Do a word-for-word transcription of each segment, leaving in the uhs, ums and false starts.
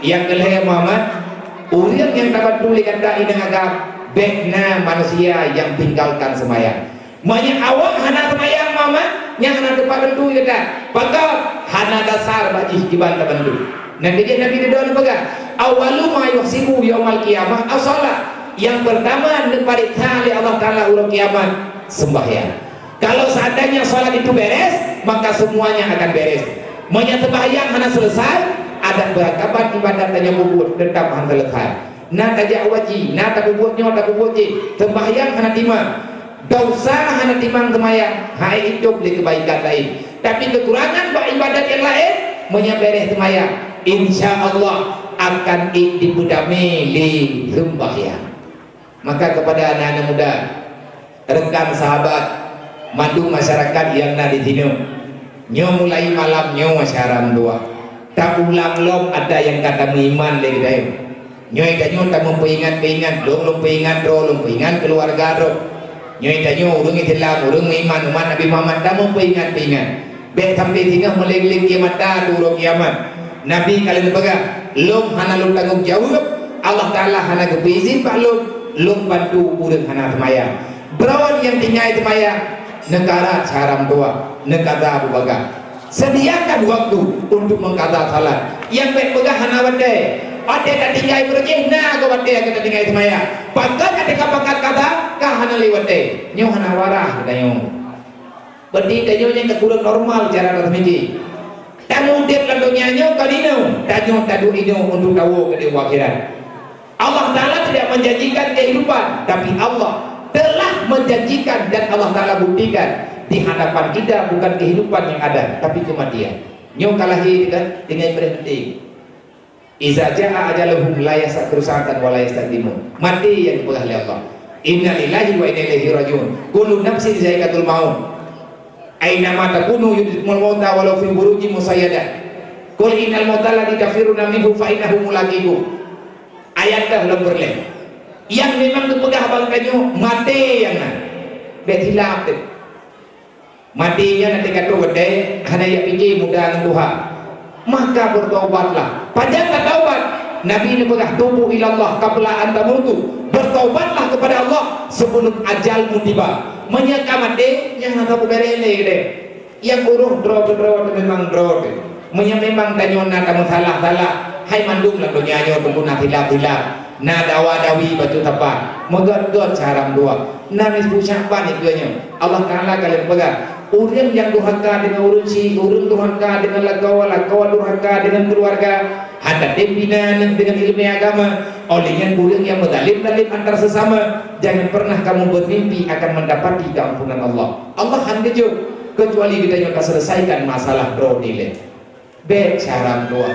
Nyang keulhèe Muhammad, ureueng nyang tabantu lé gata inong agam, bèk na manusia nyang tinggalkan seumayang. Meunyoe awak hana seumayang Muhammad, nyan hana teupat bantu gata. Pakon? Hana dasar bak jih kiban tabantu. Nyang keujeuet Nabi dudoe neupeugah, "Awwalu ma yuhsabu yaumal qiyamah as-shalah." Nyang peurtama neupareksa lé Allah Taala uroe kiamat, seumbahyang. Kalau seandainya salat itu beres, maka semuanya akan beres. Meunyoe seumbahyang hana selesai, adak beurakaban ibadat tanyoe peubuet teutap hana selesai. Na tajak u haji, na tapeubuet nyoe, tapeubuet jih, seumbahyang hana timang, desya hana timang seumayang, hai itôb lé keubaikan laén. Tapi keukurangan bak ibadat nyang laén, meunyoe beres seumayang, insya Allah akan i-, dipeudamé lé seumbahyang. Maka kepada aneuk-aneuk muda, rekan sahabat, mandum masyarakat nyang na di sinoe, nyoe mulai malam nyoe syahram dua, taulang lom ata nyang ka tameuiman lé geutanyoe. Nyoe tanyoe tameupeuingat-peuingat, lôn lôn peuingat droe, lôn peuingat keuluwarga droe. Nyoe tanyoe ureueng Islam, ureueng meuiman umat Nabi Muhammad, tameupeuingat-peuingat. Bèk sampai singoh meuleng-leng ié mata di uroe kiamat. Nabi ka lheueh neupeugah, "Lôn hana lôn tanggong jaweueb, Allah Taala hana geupeuizin bak lôn, lôn bantu ureueng hana seumayang." Droe nyang tinggai seumayang, neukarat syahram dua, neukaza bubagah. Sediakan waktu untuk mengkaza salat. Nyang bèk peugah hana watèe. Watèe tatinggai beureujéh na keu watèe ka tatinggai seumayang. Pakon ka teuka pakat kaza, ka hana lé watèe. Nyoe hana waras geutanyoe. Berarti tanyoe nyan ka kurang normal cara taseumiké. Tameudeb lam donya nyoe kon inoe, tanyoe taduek inoe untuk tawoe keudéh u akhirat. Allah Taala tidak menjanjikan kehidupan, tapi Allah telah menjanjikan dan Allah Taala buktikan di hadapan kita bukan kehidupan yang ada, tapi kematian. Nyoe ka lahé kan dengan berhenti. Iza jaa ajaluhum la yastakhiru sa'atan wa la yastaqdimun. Maté nyang geupeugah lé Allah. Inna lillahi wa inna ilaihi raji'un. Kullu nafsin za'iqatul maut. Aina ma takunu yudrikkumul mauta walau fi burujin musayyadah. Qul innal mautal ladzi tafirruna minhu fa innahu mulaqikum. Ayat dah lom peureulèe. Nyang memang geupeugah bak geutanyoe maté nyang na. Bèk silap teuh. Maté nyan na teuka trok watèe, hana jak pike muda ngon tuha. Maka bertobatlah. Pajan tataubat? Nabi neupeugah, "Tubu ilallah qabla an tamutu." Bertobatlah kepada Allah sebelum ajalmu tiba. Meunyoe ka maté, nyan hana sapeue bèrèh lé geude. Nyang ureueng droe keudroe teuh memang droe teuh. Meunyoe memang tanyoe na tameusalah-salah, hai mandum lam donya nyoe teungku na silap-silap, na dawa-dawi bacut sapat, meugöt-göt syahram dua, na nisfu Sya'ban ikeu nyoe. Allah Taala ka lheueh peugah, ureueng nyang durhaka deungon ureueng syik, ureueng durhaka deungon lakoe, lakoe durhaka deungon keuluwarga, hana tem bina aneuk deungon ileumèe agama. Oleh nyan ureueng nyang meuzalém-zalém antar sesama, jangan pernah kamu bermimpi akan mendapati keampunan Allah. Allah han geujok, keucuali geutanyoe taselesaikan masalah droe dilèe. Bèk syahram dua.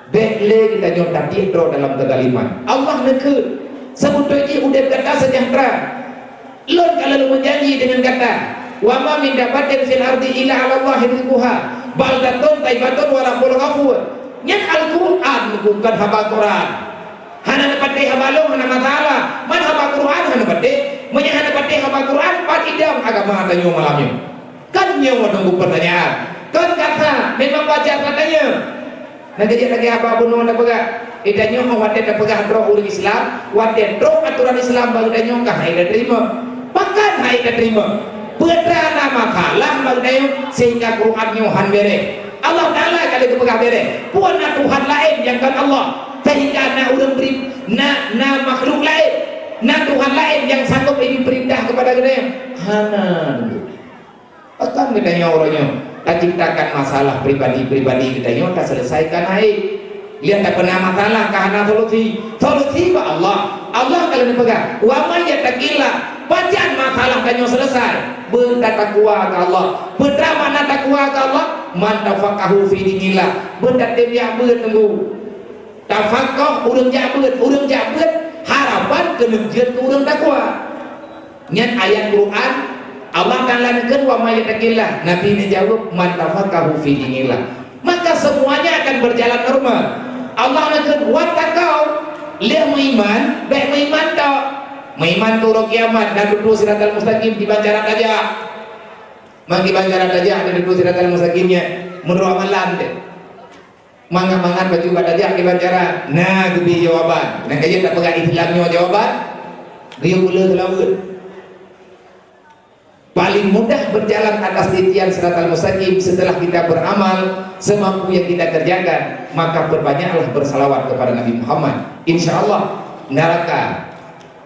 Bèk lé geutanyoe tatiek droe dalam keuzaliman. Allah neukheun, "Seubeutôi jih udép gata seujahteura." Lôn ka lheueh meujanji deungon gata, "Wa ma min dabbatin fil ardi illa 'alallahi rizquha, baldatun thayyibatun wa rabbun ghafur." Nyan Al-Qur'an, bukan haba Qur'an. Hana neupatéh haba lôn, hana masalah. Man haba Qur'an hana neupatéh. Meunyoe hana neupatéh haba Qur'an, pat idam agama tanyoe malam nyoe? Kan nyoe teungku peurtanyaan. Kan gata memang wajar tatanyong. Nyang keujeuet lagèe haba bunoe tapeugah, geutanyoe watèe tapeugah droe ureueng Islam, watèe trok atoran Islam bak geutanyoe ka hai tateurimong. Pakon hai tateurimong? Peue teuma na masalah bak geutanyoe sehingga Quran nyoe han bèrèh? Allah Taala ka lheueh geupeugah bèrèh. Peue na tuhan laén nyang kon Allah sehingga na ureueng bri-, na, na makhluk laén, na tuhan laén nyang sanggob ibi peurintah keupada geutanyoe? Hana, teungku. Pakon geutanyoe uroe nyoe taciptakan masalah pribadi-pribadi geutanyoe taselesaikan hai? Lihat tak pernah masalah ka hana solusi. Solusi bak Allah. Allah ka lheueh neupeugah, "Wa may yattaqillah." Pajan masalah tanyoe selesai? Beun tatakwa keu Allah. Peue makna takwa keu Allah? Man tafaqahu fi dinillah. Beun tatem jak beuet, teungku. Tafaqah, ureueng jak beuet, ureueng jak beuet harapan keuneuk jeuet keu ureueng takwa. Nyan ayat Quran, Allah Taala neukheun, "Wa may yattaqillah." Nabi neujaweueb, "Man tafaqahu fi dinillah." Maka semuanya akan berjalan normal. Allah neukheun, "Wattaqau," lheueh meuiman, bèk meuiman tok. Meuiman keu uroe kiamat dan dudoe siratal mustaqim kiban cara tajak. Man kiban cara tajak dan dudoe siratal mustaqim nyan meunurot amalan teuh. Mangat-mangat baju bak tajak di bandara, na geubri jawaban. Nyang ka jeuet tapeugah Islam nyoe jawaban, geuyue uleue seulaweuet. Paling mudah berjalan atas titian siratal mustaqim setelah kita beramal semampu yang kita kerjakan, maka perbanyaklah bersalawat kepada Nabi Muhammad. Insya Allah, neraka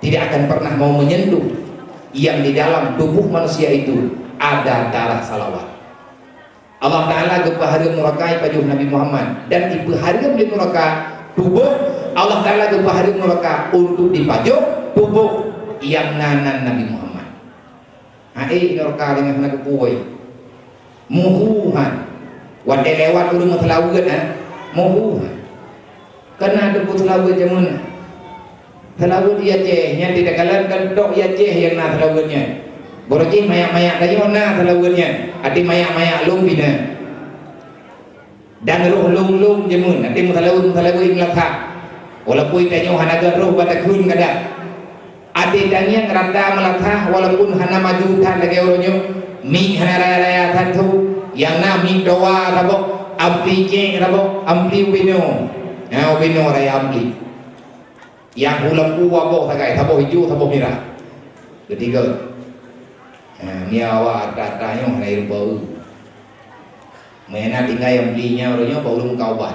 tidak akan pernah mau menyentuh yang di dalam tubuh manusia itu ada darah salawat. Allah Ta'ala geupeuhareuem nuraka ipajoh Nabi Muhammad, dan ipeuhareuem lé nuraka tuboh. Allah Ta'ala geupeuhareuem nuraka untuk dipajoh tuboh nyang na nan Nabi Muhammad. Hai nuraka deungon hana geupue. Muhu han. Watée lewat ureuëng meuseulaweuet, ha? Muhu han. Kana teupeu seulaweuet jameun. Seulaweuet di Aceh, nyan di Dagalan kan tok di Aceh nyang na seulaweuet nyan. Boro jih mayak-mayak tanyoe na seulaweuet nyan. Até mayak-mayak lom pih na. Dan roh lom-lom jameun, até meuseulaweuet-meuseulaweuet meulathah. Walaupun tanyoe hana gét roh bak takheun kadang. Até tangieng rata meulathah walaupun hana maju that lagée uroe nyoe. Miek hana raya-raya that tho, nyang na miek towa saboh, ampli cek saboh, ampli ubenoe. Nah, ubenoe raya ampli. Nyang hulam u saboh sagai, saboh ijo, saboh mirah. Ketiga. Nah, ni awak ata-ata nyoe hana irupa u. Meunan tinggai ampli nyan uroe nyoe bak ulôn ka ubah.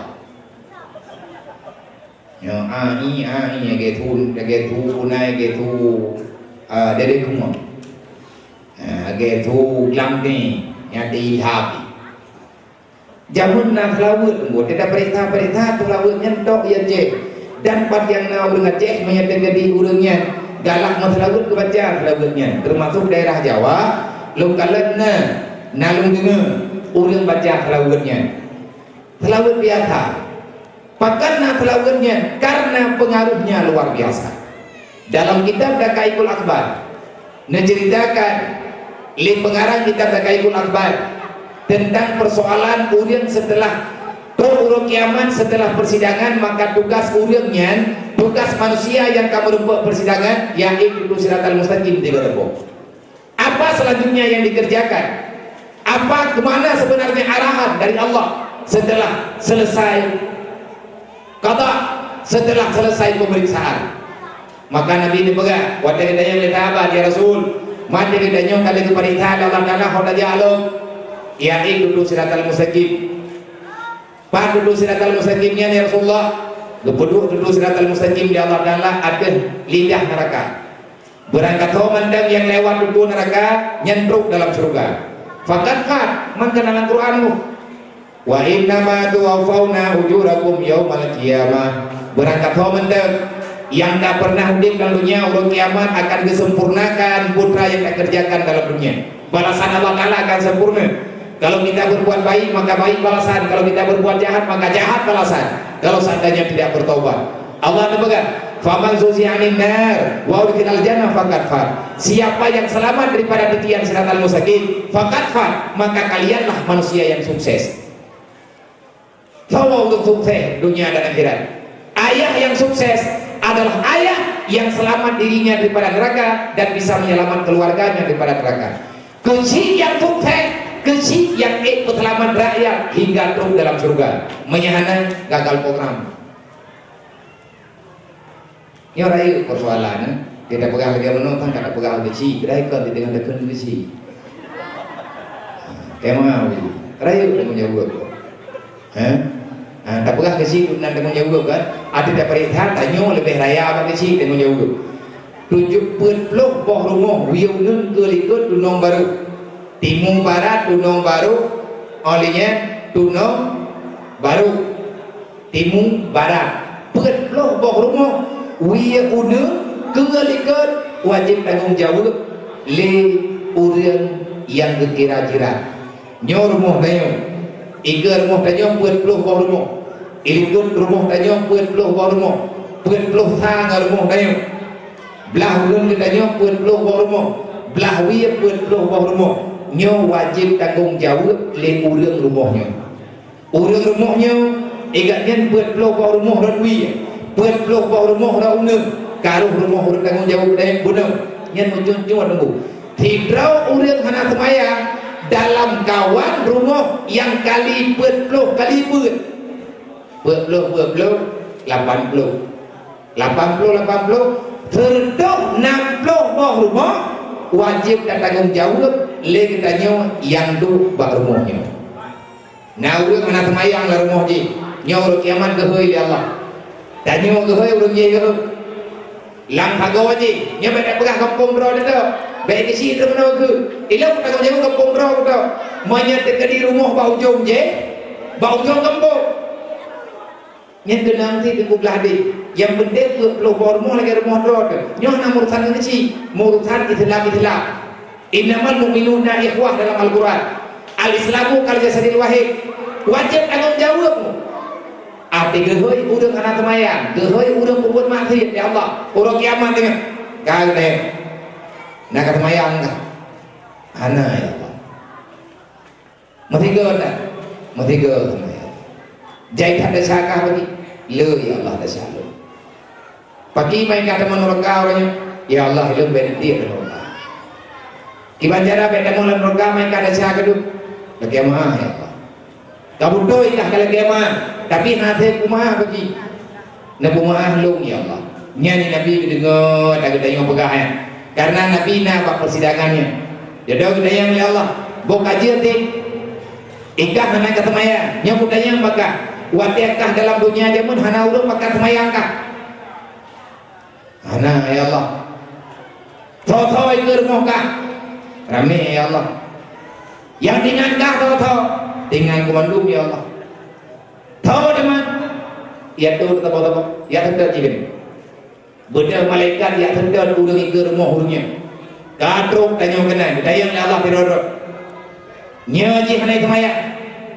Nyoe, a, i, a, i, lagée thu, lagée thu punai, lagée thu, a, dede kumong. A, lagée thu glamdeng, nyang di ilham. Jameun na seulaweuet, buet teuda peurintah-peurintah seulaweuet nyan tok di Aceh. Dan pat nyang na ureuëng Aceh, meunyoe teujadi ureuëng nyan galak meuseulaweuet geubaca seulaweuet nyan, teumasok daerah Jawa, lôn kalon na, na lôn deungoe ureuëng baca seulaweuet nyan. Seulaweuet biasa. Pakon na seulaweuet nyan? Karena pengaruhnya luar biasa. Dalam kitab Daqaiqul Akhbar, neuceuritakan lé pengarang kitab Daqaiqul Akhbar tentang persoalan ureuëng setelah trok uroe kiamat, setelah persidangan, maka tugas ureuëng nyan, tugas manusia nyang ka meurumpok persidangan, yaitu siratal mustaqim tiga teuboh. Apa selanjutnya yang dikerjakan? Apa, kemana sebenarnya arahan dari Allah setelah selesai qada, setelah selesai pemeriksaan? Maka Nabi neupeugah, watée geutanyong lé sahabat, "Ya Rasul, watée geutanyong ka lheueh geupeuriksa lé Allah Taala, ho tajak lom?" "Yaitu duek siratal mustaqim." "Pat duek siratal mustaqim nyan, ya Rasulullah?" "Geupeuduek duek siratal mustaqim lé Allah Taala ateueh lidah neuraka. Beurangkat ho mantong nyang lewat duek neuraka nyan trok dalam syeuruga." "Faqad fat," meunan ka na lam Quran nyoe. "Wa innama tuwaffawna ujurakum yaumal qiyamah." Beurangkat ho mantong nyang ka pernah udeb lam dunia, uroe kiamat akan geusempurnakan peue nyang takeureujakan dalam dunia. Balasan Allah Taala akan sempurna. Kalau kita berbuat baik, maka baik balasan. Kalau kita berbuat jahat, maka jahat balasan. Kalau seandainya tidak bertobat. Allah neupeugah, "Faman zuhziha 'anin nar wa udkhilal jannah faqad faz." Siapa yang selamat daripada titian siratal mustaqim, faqad faz, maka kalianlah manusia yang sukses. Soe ureuëng sukses dunia dan akhirat? Ayah yang sukses adalah ayah yang selamat dirinya daripada neraka dan bisa menyelamat keluarganya daripada neraka. Keuchik nyang sukses, keuchik nyang ék peuseulamat rakyat hingga trok dalam syeuruga. Meunyo hana, gagal program. Nyoe rayeuk persoalan, eh. Kita peugah lagée meunoe kan, ka tapeugah keuchik, kira kon di deungon takheun keuchik. Kema, rayeuk tanggong jaweueb. Eh? Ha, tapeugah keuchik nan tanggong jaweueb kan? Até tapeuriksa, tanyoe leubeh raya bak keuchik tanggong jaweueb. Tujoh peuet ploh boh rumoh, wie uneun keu likot tunong barô. Timu barat tunong barô, óh lheueh nyan tunong barô. Timu barat. Peuet ploh boh rumoh, wie uneun keu likot wajéb tanggong jaweueb lé ureuëng nyang geukira jiran. Nyoe rumoh tanyoe. Ikeue rumoh tanyoe peuet ploh boh rumoh. Ilikot rumoh tanyoe peuet ploh boh rumoh. Peuet ploh sa ngon rumoh tanyoe. Blaih uneun geutanyoe peuet ploh boh rumoh. Blaih wie peuet ploh boh rumoh. Nyoe wajéb tanggong jaweueb lé ureuëng rumoh nyoe. Ureuëng rumoh nyoe, igat nyan peuet ploh boh rumoh rot wie, peuet ploh boh rumoh rot uneun, ka rôh rumoh ureuëng tanggong jaweueb dayeueng bunoe. Nyan meucon-con teungku. Sidroe ureuëng hana seumayang dalam kawan rumoh nyang kali peuet ploh kali peuet. Peuet ploh, peuet ploh, lapan ploh. Lapan ploh, lapan ploh, seureutôh nam ploh boh rumoh wajéb tatanggong jaweueb lé geutanyoe nyang duek bak rumoh nyoe. Na ureuëng hana seumayang lam rumoh jih, nyoe uroe kiamat geuhôi lé Allah. Tanyoe geuhôi ureuëng jih geuhôi. Lam sagoe jih, nyoe bék tapeugah gampông droe teuh. Bék keuchik teumeunoe keuh. Ilong tatanggong jaweueb gampông droe teuh. Meunyoe teukeudi rumoh bak ujong jih, bak ujong gampông. Nyan keunong cit Teungku Gladys. Nyang penting peuet ploh boh rumoh lagée rumoh droe teuh. Nyoe hana meurusan ngon cit, meurusan Islam-Islam. Innamal mu'minuna ikhwah dalam Al-Quran. Al-Islamu kal jasadil wahid. Wajéb tanggong jaweueb. Até geuhôi ureuëng hana seumayang, geuhôi ureuëng peubuet maksiet, ya Allah, uroe kiamat teungoh. Ka geutanyoe, na ka seumayang kah? Hana, ya Allah. Meusigoe that, meusigoe seumayang. Jai that desya kah bagi? Le, ya Allah, desya lôn. Paki mai ka tamong nuraka uroe nyoe? Ya Allah, ilong bék neudiek nuraka. Kiban cara bék tamong lam nuraka mai ka desya keuh? Lakée meuáh, ya Allah. Ka beutôi kah ka lakée meuáh, tapi hase peumeuáh bagi. Neupeumaáh lôn, ya Allah. Nyan Nabi geudeungoe, geutanyoe peugah nyan. Karena Nabi na bak persidangan nyan. Jodoh geutanyong lé Allah, "Boh ka jeuet deh? Ikah hana ka seumayang, nyoe kutanyong bak kah. Watée kah dalam donya jameun hana ureuëng pakat seumayang kah?" "Hana, ya Allah." "Tho-tho ikeue rumoh kah?" "Ramé, ya Allah." "Nyang ringan kah tho-tho?" "Ringan keu mandum, ya Allah." "Tho teuma." Ya tho teutoh-toh, ya teutoh jih. Beudôh malaikat ya teutoh ureuëng ikeue rumoh ureuëng nyan. Ka trok tanyoe keunan, geutanyong lé Allah sidroe-droe. Nyoe jih hana seumayang.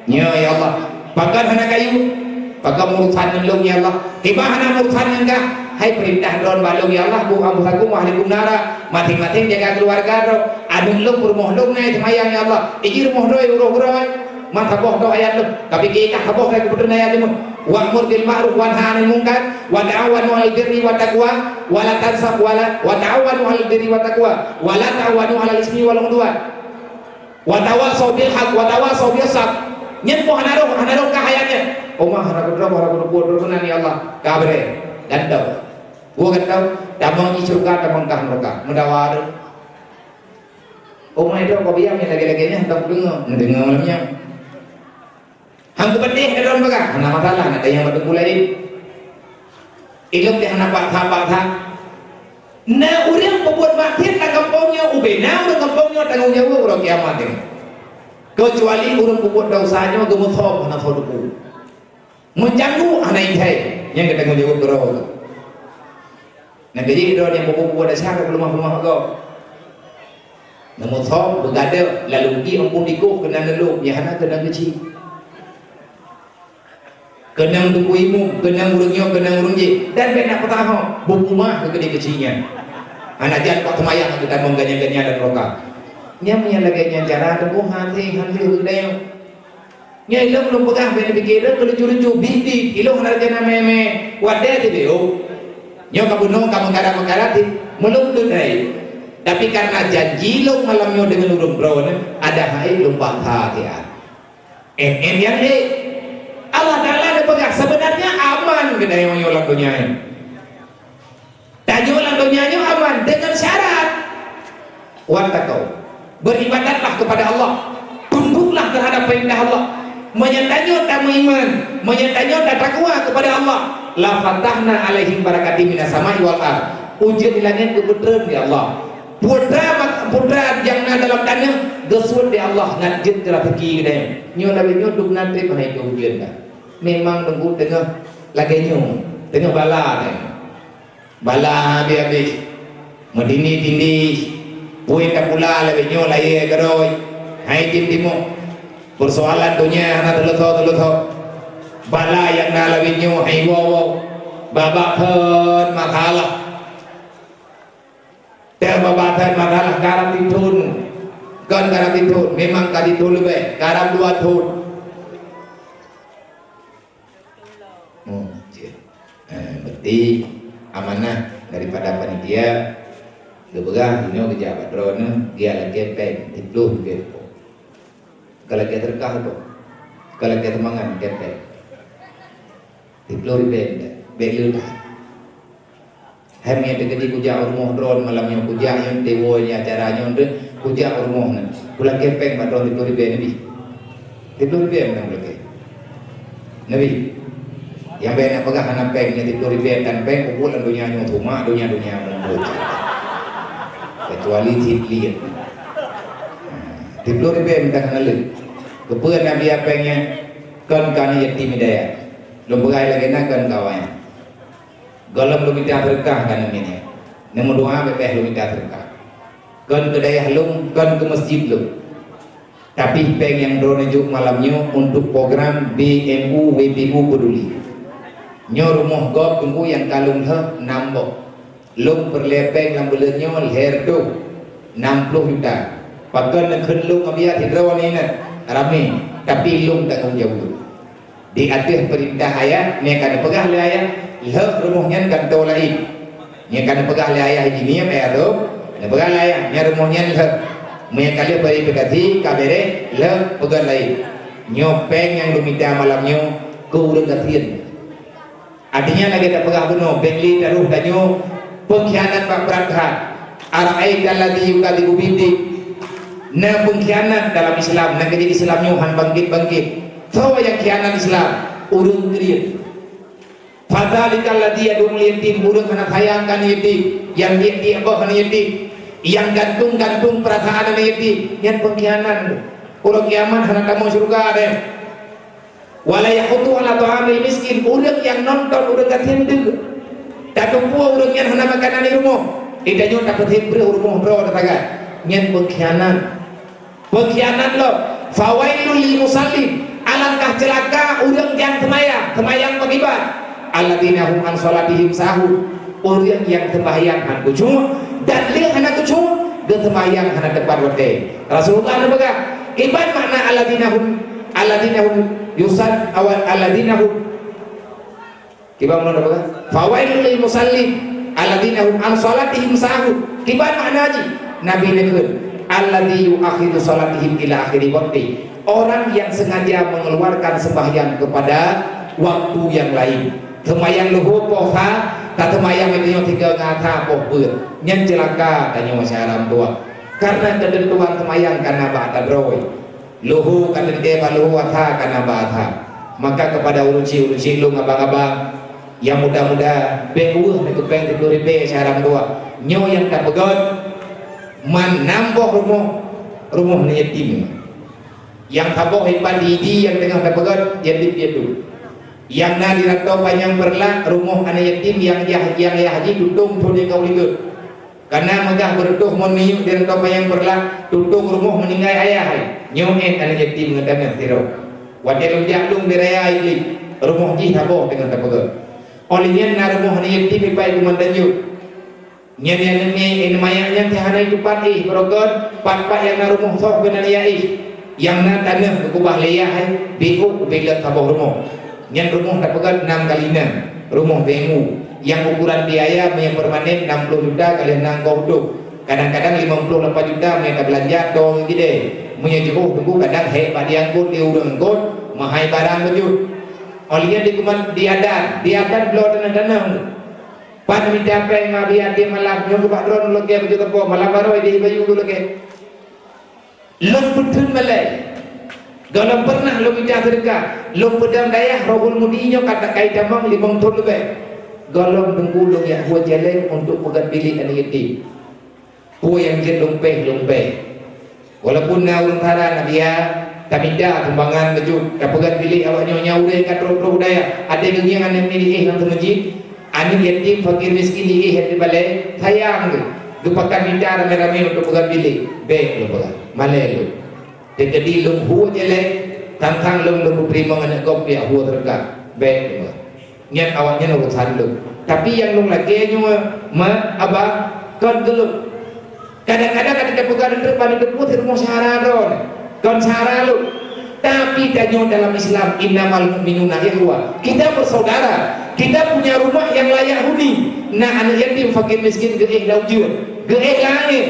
Nyoe, ya Allah. Pakon hana kayue? Pakon meurusan ngon lôn, ya Allah? Kiban hana meurusan ngon kah? Hai peurintah droe bak lôn, ya Allah, bu anfusakum wa ahlikum nara. Maséng-maséng jaga keuluwarga droe. Aneuk lôn peurumoh lôn na seumayang, ya Allah. Iji rumoh droe uroe-uroe. Man saboh droe ayat lôn. Tapi kah saboh droe keubeuteun ayat lôn. Wa'mur bil ma'ruf wa nahi 'anil munkar wa ta'awanu 'alal birri wat taqwa wa la tansab wa la wa ta'awanu 'alal birri wat taqwa wa la ta'awanu 'alal ismi wal 'udwan. Wa tawasau bil haq, wa tawasau bis sabr. Nyan pun hana roh, hana roh kah ayat nyan. Oma hana keudroe, hana keudroe, keudroe meunan ya Allah. Kabre, gantong. Gua gantong, tamong di syurga, tamong kah nuraka. Meudawa tu. Oma itu kau biang yang lagi-lagi nyan, tak dengar, dengar malam nyan. Hang kupeudeh dalam bagah, hana masalah, nak tanyong bak teungku laén. Ilong teuh hana paksa-paksa. Na ureuëng peubuet maksiet lam gampông nyoe, ubé na ureuëng gampông nyoe tanggong jaweueb uroe kiamat nyoe. Keucuali ureuëng peubuet desya nyoe geumeusom hana soe teupeu. Meucanggu hana ithai, nyang geutanggong jaweueb keudroe. Nyang keujih droe nyang peubuet-buet desya ka peuleumah-peuleumah gob. Neumeusom, beugadôh, lalu di ampôn dikoh keunan neulôb, nyang hana keunan keuchik. Keunan teungku imum, keunan ureuëng nyoe, keunan ureuëng jéh, dan bèk na peutahong, beupumaih keu keudéh keuchik nyan. Hana jan bak seumayang geutamong ganya-ganya dan roka. Nyang meunyan lagèe nyan cara teungku hase, hase geutanyoe. Nyoe ilong lôn peugah bèk neupike lôn keu lucu-lucu, biet-biet, ilong hana rencana mè-mè, watèe teubiôh. Nyoe ka bunoe ka meukarat-meukarat cit, meulôn teuntèe. Tapi karena janji lôn malam nyoe deungon ureuëng droeneuh, ada hai lôn paksa siat. Em-em nyang lé. Allah Taala neupeugah, "Sebenarnya aman geutanyoe nyoe lam donya nyoe." Tanyoe lam donya nyoe aman deungon syarat. Wattaqau. Beribadatlah kepada Allah. Tunduklah terhadap perintah Allah. Meunyoe tanyoe tameuiman, meunyoe tanyoe tatakwa kepada Allah, la fatahna alaihim barakatim minas sama'i wal ard. Ujeuen di langèt geupeutreun lé Allah. Putra, putra nyang na dalam taneuh geusuet lé Allah ngon jeuet keu raseuki geutanyoe. Nyoe lagèe nyoe dum na trép hai keu ujeuen ka. Memang teungku teungoh lagèe nyoe, teungoh bala nyoe. Bala habéh-habéh. Meutindih-tindih. Peue tapula lagèe nyoe layèe keudroe. Hai tim timoh. Peusoalan donya hana teuleusoe-teuleusoe. Bala nyang na lagèe nyoe hai woe-woe. Babah thon masalah. Teuh babah thon masalah karab dithon. Kon karab dithon, memang ka dithon leubèh, karab dua thon. Oh, cit. Eh, berarti amanah daripada panitia geupeugah inoe geujak bak droeneuh, geulakèe pèng, siploh ribèe. Geulakèe seudeukah tu. Geulakèe sumbangan, pèng. Siplôh ribèe, bèk le that. Hai meunyo teukeudi kujak u rumoh droen malam nyoe, kujak nyoe, tewoe nyoe, acara nyoe, kujak u rumoh nyoe. Kulakèe pèng bak droen siplôh ribèe, neubi. Siplôh ribèe meunan kulakèe. Neubi. Nyang bèk neupeugah hana pèng, nyan siplôh ribèe tan pèng, peubuet lam donya nyoe, cuma donya-donya mumbul. Kecuali cit liet. Siplôh ribèe meunan hana le. Keupeue Nabi pèng nyan? Kon keu aneuk yatim hidayah. Lôn peugah lagèe na kon keu awaknyan. Gohlom lôn mita seudeukah keu aneuk miet nyan. Neumeudoa bèk-bèk lôn mita seudeukah. Kon keu dayah lôn, kon keu meuseujid lôn. Tapi pèng nyang droeneuh jok malam nyoe untuk program B M U W P U Peduli. Nyoe rumoh gob teungku nyang ka lôn lheueh nam boh. Lôn peureulèe pèng lam buleuen nyoe lhèe reutôh nam plôh juta. Pakon neukheun lôn ngon biaya sidroe nyan ramé, tapi lôn tanggông jaweueb. Di ateueh peurintah ayah, nyang ka neupeugah lé ayah, lheueh rumoh nyan gantoe laén. Nyang ka neupeugah lé ayah injinier, ayah lôn, neupeugah lé ayah, nyan rumoh nyan lheueh. Meunyo ka lheueh verifikasi, ka bèrèh, lheueh peugöt laén. Nyoe pèng nyang lôn mita malam nyoe keu ureueng gasien. Artinya lagèe tapeugah bunoe, bèk lé taroh tanyoe peungkhianat bak brat that. Ara'aita alladzi yukadzibu biddin. Na peungkhianat dalam Islam, na keujadi Islam nyoe han bangkét-bangkét. Soe nyang khianat Islam? Ureueng kriet. Fadzalika alladzi yad'ul yatim, ureueng hana sayang keu aneuk yatim, nyang tiek-tiek boh aneuk yatim, nyang gantung-gantung peurasaan aneuk yatim, nyan peungkhianat. Uroe kiamat hana tamong syeuruga deh. Wala yahuddu ala ta'amil miskin, ureueng nyang nonton ureueng gasien deuh. Tateupeue ureueng nyan hana makanan di rumoh. Di tanyoe tapeusimpri rumoh droe teusagai. Nyan peungkhianat. Peungkhianat lom. Fawailul lil musallin. Alangkah ceulaka ureueng nyang seumayang, seumayang pakriban. Alladzina hum an shalatihim sahun. Ureueng nyang seumayang han khusyuk dan lé hana khusyuk, geuseumayang hana teupat watèe. Rasulullah neupeugah, kiban makna alladzina hum Alladzina hum yusal-, awan alladzina hum. Kiban makna apa? Fawailul lil musallin alladzina hum an shalatihim sahun. Kiban makna jih? Nabi neukheun, alladzi yu'akhiru shalatihim ila akhiri waqti. Orang yang sengaja mengeluarkan sembahyang kepada waktu yang lain. Seumayang luhô poh sa, ka seumayang meunyoe tiga ngasa poh peuet. Nyan ceulaka tanyoe syedara meutuah. Karena keuteuntuan seumayang ka na bak ata droe. Luhô ka teuntèe bak luhô, asa ka na bak asa. Maka keupada ureueng chik-ureueng chik lôn, abang-abang, nyang muda-muda, bèk weueh neukeu pèng siplôh ribèe syedara meutuah. Nyoe nyang tapeugöt, man nam boh rumoh, rumoh aneuk yatim. Nyang saboh ipat di Idi nyang teungoh tapeugöt, yatim piatu. Nyang na di Rantau Panyang Peureulak, rumoh aneuk yatim nyang yah, nyang yah jih tutong phôn nyang ka u likot. Ka na meugah beureutôh mon minyeuk di Rantau Panyang Peureulak, tutong rumoh meuninggai ayah hai. Nyoe èt aneuk yatim ngon taneuh sidroe. Watèe lôn jak lôn di raya Iblih, rumoh jih saboh teungoh tapeugöt. Óh lheueh nyan na rumoh aneuk yatim ipat i Kumandan Jok. Nyan aneuk miet, aneuk manyak nyan teuh hana jiteupat éh, beureugon pat-pat nyang na rumoh soh keunan ya éh. Nyang na taneuh geukubah lé yah hai, beuôk ubé lom saboh rumoh. Nyan rumoh tapeugöt nam kali nam, rumoh venue. Nyang ukuran biaya meunyoe permanen nam ploh juta ka lheueh na gob dum. Kadang-kadang limong ploh lapan juta meunyoe tabeulanja tô ngon keudè. Meunyoe jiôh teungku kadang hék bak diangkot lé ureueng eungkot, meuhai barang beujeuet. Óh lheueh nyan di kuman-, di adat, di adat bloe taneuh-taneuh. Pat mita pèng ma biaya di malam, nyoe geubak droe lôn lagèe baju teupông, malam baroe idéh bayu lôn lagèe. Lôn peutheun malèe. Gohlom peureunah lôn mita seudeukah, lôn peudong dayah Rohul Mudi nyoe ka takai tamong limong thôn leubeh. Gohlom teungku lôn jak hue cèlèng untuk peugöt bilék aneuk yatim. Peue nyang jeuet lôn péh, lôn péh. Walaupun na ureueng sara na biaya, tamita sumbangan laju, tapeugöt bilék awak nyoe nyang ureueng ka trok-trok dayah. Até geungieng aneuk miet jiéh lam seumeujid, aneuk yatim, fakir miskin jiéh di balè, sayang geuh. Geupakat mita ramé-ramé untuk peugöt bilék. Bèk lôn peugah. Malèe lôn. Teukeudi lôn hue cèlèng, tang-tang lôn, lôn peuteurimong aneuk gob pih hue seudeukah. Bèk lôn peugah. Nyan awak nyan urusan lôn. Tapi nyang lôn lakèe nyoe, ma, abah, kon keu lôn. Kadang-kadang ada tapeugah, "Teuk bani teupeu sirumoh syedara droe." Kon syedara lôn. Tapi tanyoe dalam Islam, "Innamal mu'minuna ikhwah." Kita bersaudara. Kita punya rumah yang layak huni. Na aneuk yatim, fakir miskin, geuéh lam ujeuen, geuéh lam angén.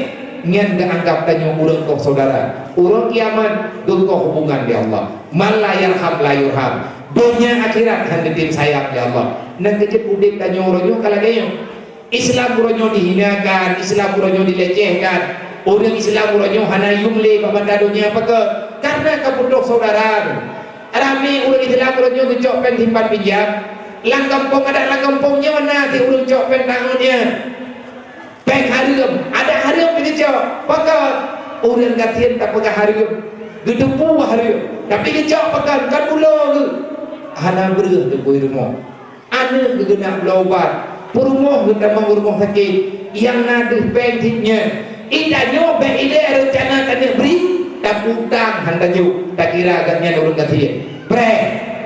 Nyan geuanggap tanyoe ureueng koh saudara. Uroe kiamat, geukoh hubungan di Allah. Man la yarham la yurham. Donya akhirat hana tem sayang lé Allah. Nyang keujeuet udeb tanyoe uroe nyoe ka lagée nyoe. Islam uroe nyoe dihinakan, Islam uroe nyoe dilecehkan. Ureuëng Islam uroe nyoe hana yuem lé bak mata donya, pakon? Karena ka putôh syedara. Ramé ureuëng Islam uroe nyoe geucok péng simpan pinjam. Lam gampông, adak lam gampông nyoe na si ureuëng cok péng tangan nyan. Péng hareuem, adak hareuem geucok. Pakon? Ureuëng gasien tapeugah hareuem, geuteupeue hareuem, tapi geucok pakon? Kon bulo geuh. Hana breueh teupeu rumoh. Aneuk geugeunak bloe ubat, peurumoh geutamong u rumoh sakét, nyang na deuh péng cit nyan. Ih, tanyoe bék ilée reuncana taneuk bri, tapi utang han tanyoe, takira gobnyan ureuëng gasien. Preh,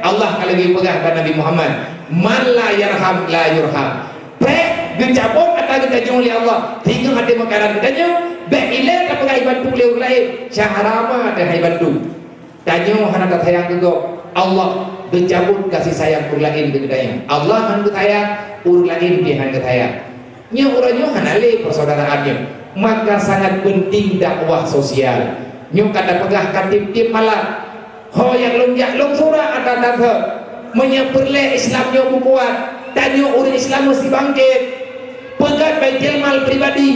Allah ka lagée peugah bak Nabi Muhammad, "Man la yarham la yurham." Preh, geucabot ata geutanyoe lé Allah, singoh até meukaran geutanyoe, bék ilée tapeugah ibantu lé ureuëng laén, cara ma teuhai bantu. Tanyoe hana tasayang keu gob, Allah geucabot kasih sayang ureuëng laén keu geutanyoe. Allah han geusayang, ureuëng laén pih han geusayang. Nyoe uroe nyoe hana lé persaudaraan nyoe. Maka sangat penting dakwah sosial. Nyoe ka tapeugah ka tieb-tieb malam. Ho nyang lôn jak lôn surak ata-ata. Meunyoe peureulée Islam nyoe beukuat, tanyoe ureuëng Islam meusti bangkét. Peugét baitul mal pribadi,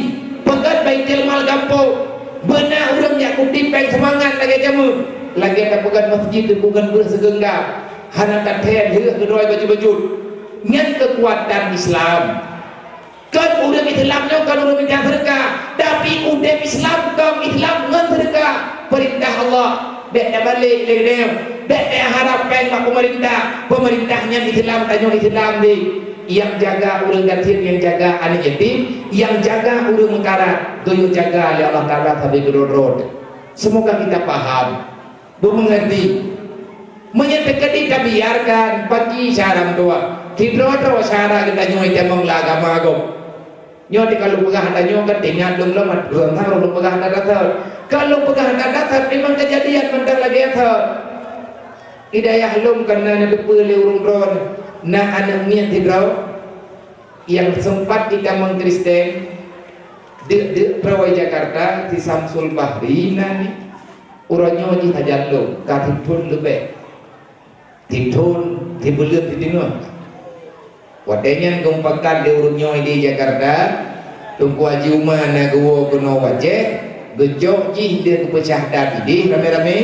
peugét baitul mal gampông. Beuna ureuëng nyang kutip péng seumangat lagée jamén, lagée tapeugét masjid deungon breueh sigeunggam. Hana tathée lheueh keudroe bacut-bacut. Nyan keukuatan Islam. Kon ureuëng Islam nyoe kon ureuëng mita seudeukah, tapi udeb Islam kon Islam ngon seudeukah. Peurintah Allah, bék tabalek lé geutanyoe, bék taharab péng bak peumeurintah. Peumeurintah nyan Islam, tanyoe Islam deh. Nyang jaga ureuëng gasien, nyang jaga aneuk yatim, nyang jaga ureuëng meukarat, geuyue jaga lé Allah Taala sabe keudroe-droe. Semoga kita paham, beumeungerti. Meunyoe teukeudi tabiarkan, paki cara meutuah, sidroe-droe cara geutanyoe tamong lam agama gob. Nyoe di ka lôn peugah tanyoe ka teuingat lom-lom, lôn peugah that-that. Ka lôn peugah that-that, memang keujadian mantong lagée that. Di dayah lôn ka na neuteupeue lé ureuëng droe, na aneuk miet sidroe nyang seumpat jitamong Kristen, deuk-deuk droe Jakarta, si Samsul Bahri nan nyan. Uroe nyoe jih hajat lôn, ka sithon leubeh. Sithon sibuleuen siteungoh. Watée nyan geumeupakat lé ureuëng nyoe di Jakarta, Teungku Haji Uma na geuwoe keunoe u Aceh, geucok jih lé geupeusyahdat idéh ramé-ramé,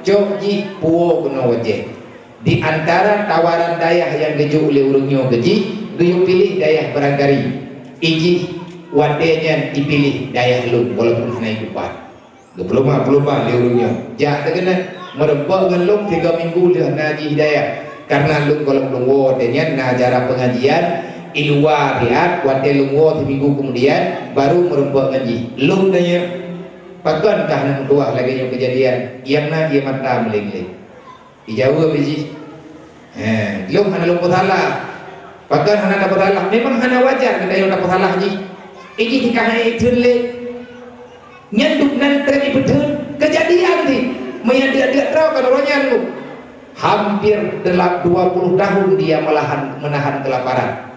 cok jih puwoe keunoe u Aceh. Di antara tawaran dayah nyang geujok lé ureuëng nyoe keu jih, geuyue piléh dayah Barangkari. Ijih watée nyan ipiléh dayah lôn, walaupun hana itupat. Geupeulumah-peulumah lé ureuëng nyoe. Jak teukeunah, meureumpok ngon lôn tiga minggu lheueh na jih hidayah. Karena lôn gohlom lôn woe watée nyan na acara pengajian i luwa riat, watée lôn woe siminggu keumudian, baru meureumpok ngon jih. Lôn tanyong, "Pakon kah na meutuah lagée nyoe keujadian?" Nyang na ie mata meuleng-leng. Ijaweueb jih, "He, lôn hana lôn peusalah." Pakon hana tapeusalah? Memang hana wajar geutanyoe tapeusalah jih. Ijih ka hai itheun lé. Nyan dum nan treb ipeutheun keujadian jih. Meunyan diak-diak droe ka lôn nyan tu. Hampir dalam dua puluh tahun dia melahan, menahan kelaparan.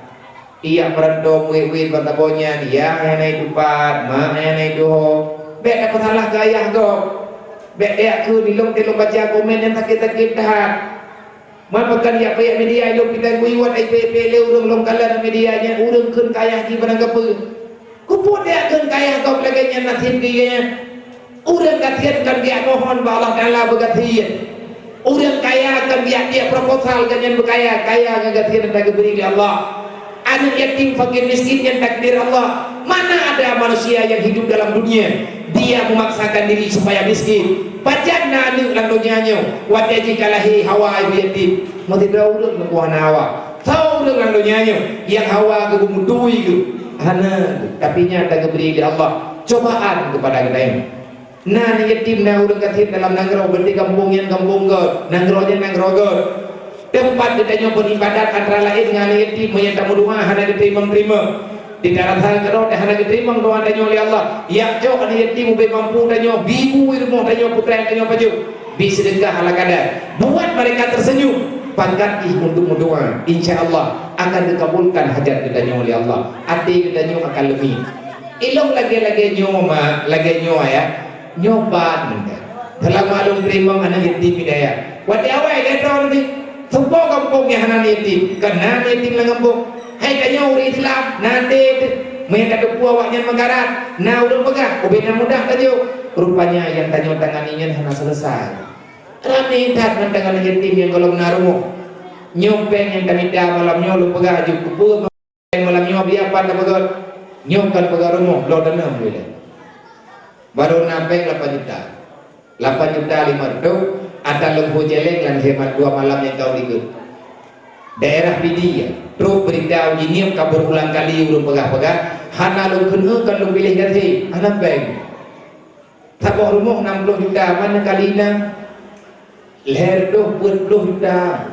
Ia meureuntong wét-wét bak saboh nyan, ya, ayah na itupat, ma, ayah na ituho. Bék tapeusalah keu ayah gob. Bék, bék kheun ilong teuh lôn baca komen nyang sakét-sakét that. Man pakon jak peuék media ilong kita guyuat ai pé-pé lé ureuëng lôn kalon media nyan ureuëng kheun keu ayah jih barang kapeue. Keupeue jak kheun keu ayah gob lagée nyan naseb geuh nyan? Ureuëng gasien kon geujak mohon bak Allah Taala beugasien. Ureuëng kaya kon geujak piek proposal, gobnyan beukaya, kaya ngon gasien nyang geubri lé Allah. Aneuk yatim, fakir miskin nyan takdir Allah. Mana ada manusia yang hidup dalam dunia, dia memaksakan diri supaya miskin. Pajan na aneuk lam donya nyoe, watée jih ka lahé hawa ibu yatim. Meusidroe ureuëng meukuah na hawa. Soe ureuëng lam donya nyoe nyang hawa geuh beumutui geuh? Hana, tapi nyan ka geubri lé Allah cobaan keupada geutanyoe. Na aneuk yatim, na ureuëng gasien dalam nanggroe, berarti gampông nyan gampông geuh, nanggroe nyan nanggroe geuh. Teumpat geutanyoe beribadat antara laén ngon aneuk yatim, meunyoe tameudoá hana geuteurimong-teurimong. Di tarasa keudroe hana geuteurimong doá tanyoe lé Allah. Jak cok aneuk yatim ubé mampu tanyoe, bi bu i rumoh tanyoe, putra tanyoe pajoh. Bi seudeukah ala kadar. Buat mereka tersenyum. Pakat jih untuk meudoá, insya Allah akan geukabulkan hajat geutanyoe lé Allah. Até geutanyoe akan leumi. Ilong lagée-lagée nyoe ma, lagée nyoe ayah, nyoe ban meunan. Seulama lôn teurimong aneuk yatim hidayah. Watée awai lé droe teuh. Soe po gampông nyang hana yatim? Kan na yatim lam gampông. Hai tanyoe ureuëng Islam, na teuh. Meunyo ka teupeue awaknyan meukarat, na ureuëng peugah, ubena mudah tajok. Rupanya nyang tanyoe tangani nyan hana selesai. Ramé that mantong aneuk yatim nyang gohlom na rumoh. Nyoe péng nyang tamita malam nyoe lôn peugah aju keupeue. Malam nyoe biar pat tapeugöt. Nyoe kon peugöt rumoh, bloe taneum ilée. Barô na péng lapan juta. Lapan juta lima reutôh, ata lôn ho céléng lam lhée ma-, dua malam nyang ka u likot. Daerah Pidie, trok beurita uji ngieng ka beurulang kali ulôn peugah-peugah, hana lôn keuneuk kon lôn piléh gaséh, hana péng. Saboh rumoh nam ploh juta, mana kali na? Lhée reutôh peuet ploh juta.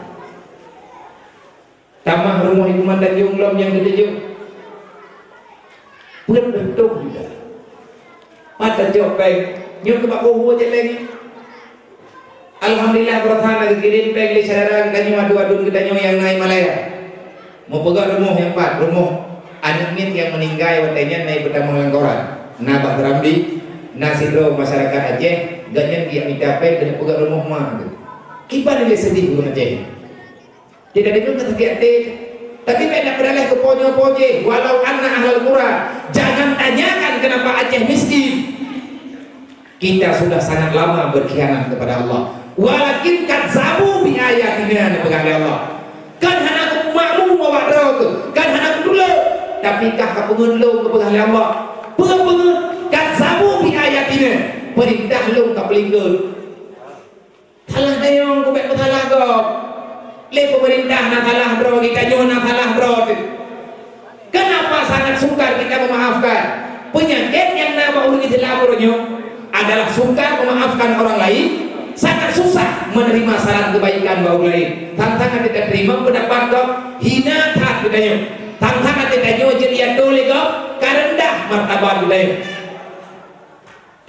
Tamah rumoh huköman Tanjong lom nyang keutujôh. Peuet reutôh juta. Mata cok péng. Nyoe keu bak boh céléng. Alhamdulillah, beureusaha na geukirém péng lé syedara geutanyoe, aduen-aduen geutanyoe nyang na i Malaya. Meupeugah rumoh nyang pat, rumoh aneuk miet nyang meuninggai watée nyan na i peutamong lam koran. Na bak Serambi, na sidroe masyarakat Aceh, gobnyan geujak mita péng keuneuk peugah rumoh ma geuh. Kiban lé seudeh ureuëng Aceh. Tidak deungon sakét até. Tapi bék na peudaleh keu po nyoe po jéh, walau anna ahlal qura. Jangan tanyakan kenapa Aceh miskin. Kita sudah sangat lama berkhianat kepada Allah. Walakin kadzabu bi ayatina, neupeugah lé Allah. Kan hana kumakmu bak droe teuh, kan hana kutulak, tapi kah kapeungeut lôn geupeugah lé Allah. Peue-peue kadzabu bi ayatina, peurintah lôn kapeulikot. Salah dayong kubék peusalah gob. Lé peumeurintah na salah droe, geutanyoe na salah droe teuh. Kenapa sangat sukar kita memaafkan? Penyakit nyang na bak ureuëng Islam uroe nyoe adalah sukar memaafkan orang lain, sangat susah menerima saran kebaikan bak ureuëng lain. Sang-sang até tateurimong peundapat gob, hina that geutanyoe. Sang-sang até tanyoe jeuet jiatoe lé gob, ka reundah martabat geutanyoe.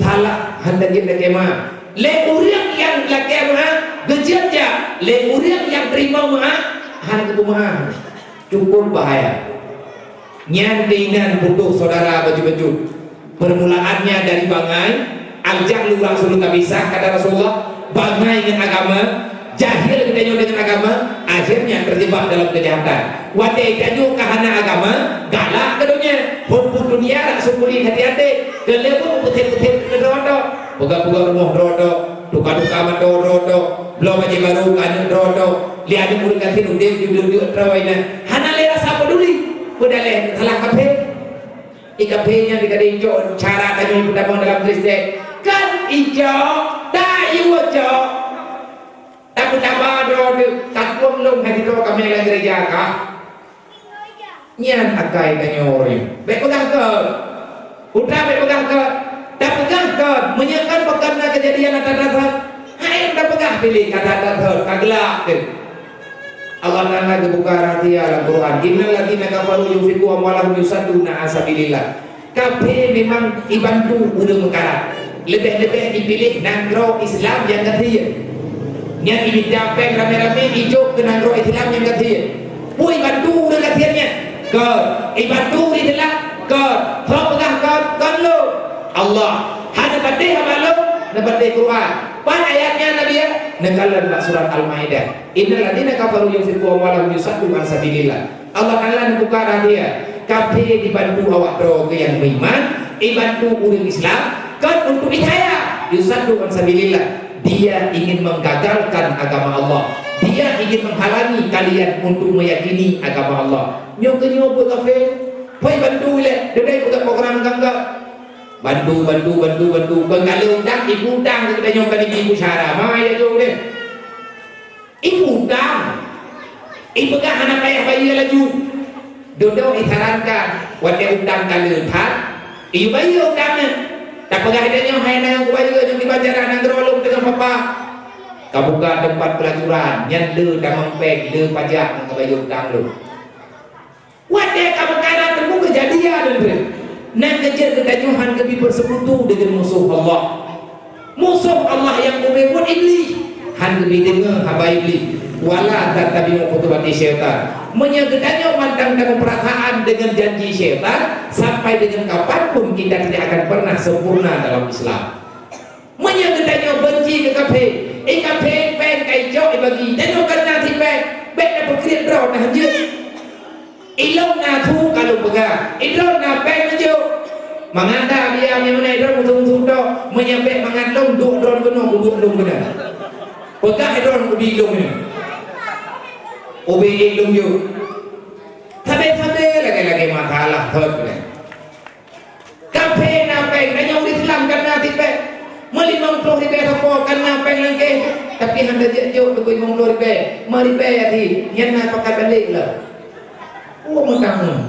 Salah, hana jeuet lakée meu'ah. Lé ureuëng nyang lakée meu'ah, geujeuet jak. Lé ureuëng nyang teurimong meu'ah, hana geupeumaaf. Cukup bahaya. Nyan keuinan putôh syedara bacut-bacut. Permulaannya dari bangai, al-jahlu ra'sul khabithah, kata Rasulullah, bangai ngon agama, jahil geutanyoe deungon agama, akhirnya terjebak dalam kejahatan. Watée tanyoe ka hana agama, galak keu donya. Hubbu dunya ra'su kulli khati'atin. Keuleubeh peutet-peutet keu droe-droe. Peugah-peugah rumoh droe-droe, tuka-tuka moto droe-droe, bloe bajée barô keu aneuk droe-droe. Lé aneuk ureuëng gasien udeb jeuet-jeuet droe inan. Hana lé rasa peduli. Peudaleh salah kafé. Di kafé nyan dikadeh icok cara tanyoe peutamong dalam Kristen. Kan icok, tak iwoe cok. Tapi taba droe teuh, takot lôn hai droe ka mé lam gereja kah? Nyan akai tanyoe ureuëng. Bék peugah kon. Putra bék peugah kon. Tapeugah kon, meunyoe kon pakon na keujadian ata-ata, hai tapeugah piléh kata ata, ka glak teuh. Allah Taala geubuka rahsia lam Quran, "Innal ladzina kafaru yunfiquna amwalahum liyasuddu an sabilillah." Kafé memang ibantu ureuëng meukarat. Leubeh-leubeh ipiléh nanggroe Islam nyang gasien. Nyan imita péng ramé-ramé ijok keu nanggroe Islam nyang gasien. Peue ibantu ureuëng gasien nyan? Kon. Ibantu ureuëng Islam? Kon. Soe peugah kon? Kon lôn. Allah. Hana patéh haba lôn, neupatéh Quran. Pan ayat nyan, Nabi, ya? Neukalon bak surat Al-Maidah. "Innal ladzina kafaru yunfiquna amwalahum liyasuddu an sabilillah." Allah Taala neubuka rahsia, kafé dibantu awak droe nyang meuiman, ibantu ureuëng Islam, kon untuk hidayah, liyasuddu an sabilillah. Dia ingin menggagalkan agama Allah. Dia ingin menghalangi kalian untuk meyakini agama Allah. Nyoe keuh nyoe buet kafé, hoi bantu ilée, deunai peugah program gangga. Bantu, bantu, bantu, bantu. Kon ka lheueh utang, ibu utang keu geutanyoe ka dibi ibu syara. Ma ya jong deh. Ibu utang. Ipeugah hana payah bayeue laju. Dudoe isarankan, watée utang ka le that, ibayeue utang nyan. Tapeugah lagée nyoe, "Hai na nyang kubayeue, nyang dibaca dah nanggroe lôn teungoh papa." Ka buka teumpat peulacuran, nyan le tamong péng, le pajak ngon bayeue utang lôn. Watée ka meukarat teungku keujadian, nyan keuh jeuet geutanyoe han geubi beuseukutu deungon musoh Allah. Musoh Allah nyang ubé buet Iblih, han geubi deungoe haba Iblih. Wala tattabi'u khutuwati syaitan. Meunyoe geutanyoe mantong tameupeurasaan deungon janji syaitan, sampai deungon kapan pun kita tidak akan pernah sempurna dalam Islam. Meunyoe geutanyoe beunci keu kafé, Ikapé péng ka icok ibagi, tanyoe ka na cit péng, bék na peukriet droe na hanjeuet. Ilôn na su ka lôn peugah, ilôn na péng neujok. Mangat dak biaya nyang meunan droe musu-musu tok, meunyoe bék mangat lôn duek droe keunoe kubuet lôn keunan. Peugah droe ubé lôn nyoe. Ubé lôn jok. Sabe-sabe lagée-lagée masalah thot nyan. Kaphé na péng, tanyoe ureuëng Islam ka na cit péng. Meulimong ploh ribée sapo ka na péng lam kéh, tapi hana jeuet jok teungku limong ploh ribée, lima ribée até, nyan na pakat balek lom. Oh, meutamong.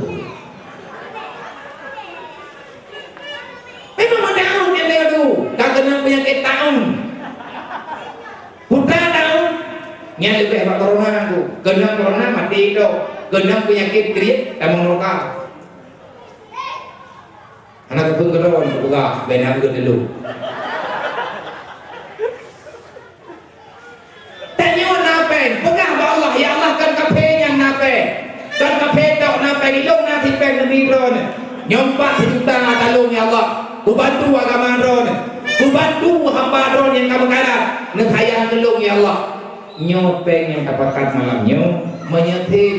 Memang meutamong nyan lagée tu, ka keunong peunyakét taun. Putra taun, nyan leubeh bak corona tu. Keunong corona maté tok, keunong peunyakét kriet tamong neuraka. Hana keupeue keudroe neupeugah, bèk na geuet lôn. Tanyoe na péng, peugah bak Allah, "Ya Allah, kon kaphé nyan na péng. Kon kaphé tok na péng, ilôn na cit péng neubri droeneuh. Nyoe pat sijuta talôn, ya Allah. Kubantu agama droeneuh. Kubantu hamba droeneuh nyang ka meukarat. Neusayang keu lôn, ya Allah." Nyoe péng nyang tapakat malam nyoe, meunyoe trép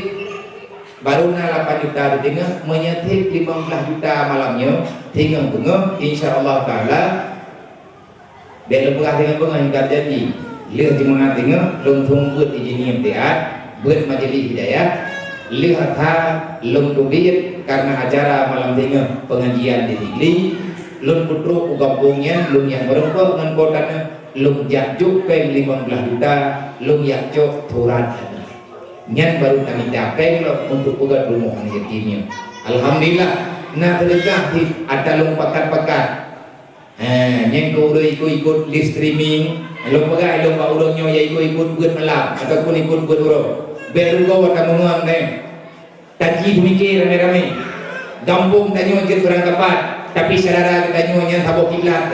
Barô na lapan juta teuteungoh, meunyoe trép limong blaih juta malam nyoe, teungoh beungoh, insya Allah Taala, bèk lôn peugah teungoh beungoh, ingkar janji. Lheueh Jumaat teungoh, lôn phôn beuet ijin ngieng tiat, beuet majelis hidayah, lheueh Adha lôn teubiet karena acara malam teungoh pengajian di Sigli, lôn peutrok u gampông nyan, lôn nyang meureumpok ngon po tanoh, lôn jak jok péng limong blaih juta, lôn jak cok surat tanoh. Nyan barô tamita péng lom untuk peugöt rumoh aneuk yatim nyoe. Alhamdulillah, na seudeukah cit ata lôn pakat-pakat. Ha, nyan keu ureueng ikot-ikot live streaming, lôn peugah lôn bak ureueng nyoe nyang ikot-ikot beuet malam ataupun ikot beuet uroe. Bèk rugoe tameungon nyan. Taji peumiké ramé-ramé. Gampông tanyoe jeuet beurangkapat, tapi syedara geutanyoe nyan saboh kiblat.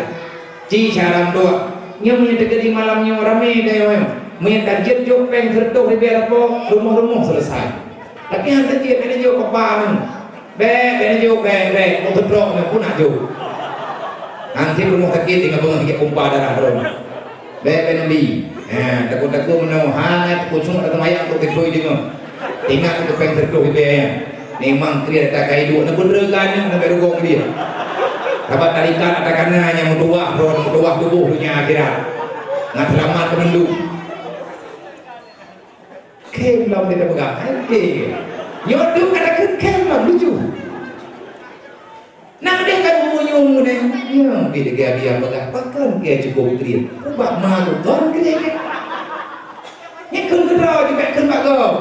Ci syedara meutuah. Nyoe meunyoe teukeudi malam nyoe ramé tanyoe nyoe. Meunyoe tajeuet jok péng seureutôh ribèe lampôh, rumoh-rumoh seuleusai. Tapi han tajeuet, bèk neujok papa nyoe. Bèk, bèk neujok, bèk, bèk. Mau keudroe nyoe pun nak jok. Hantom rumoh sakét tinggai beungoh jak pompa darah droe. Bèk, bèk neubi. Ha, takot-takot meunoe, hana takot sungok ata mayang tu keu deungoe. Ingat keu péng seureutôh ribèe nyan. Memang kriet ata ka iduek, na beudreu ka nyoe, na bèk rugoe keu dia. Sabab tarikat ata ka na nyang meutuwah droe, meutuwah tuboh donya akhirat. Ngat seulamat keu mandum. Khém lom dia peugah, hai khém. Nyoe tu kata khém lom, lucu. Nah, deh kan meunyoe nyan, nyang pi lagèe Abi peugah, pakon keu cukôp kriet. Ubak ma tu kon kriet. Nyan kheun keudroe juga kheun bak gob.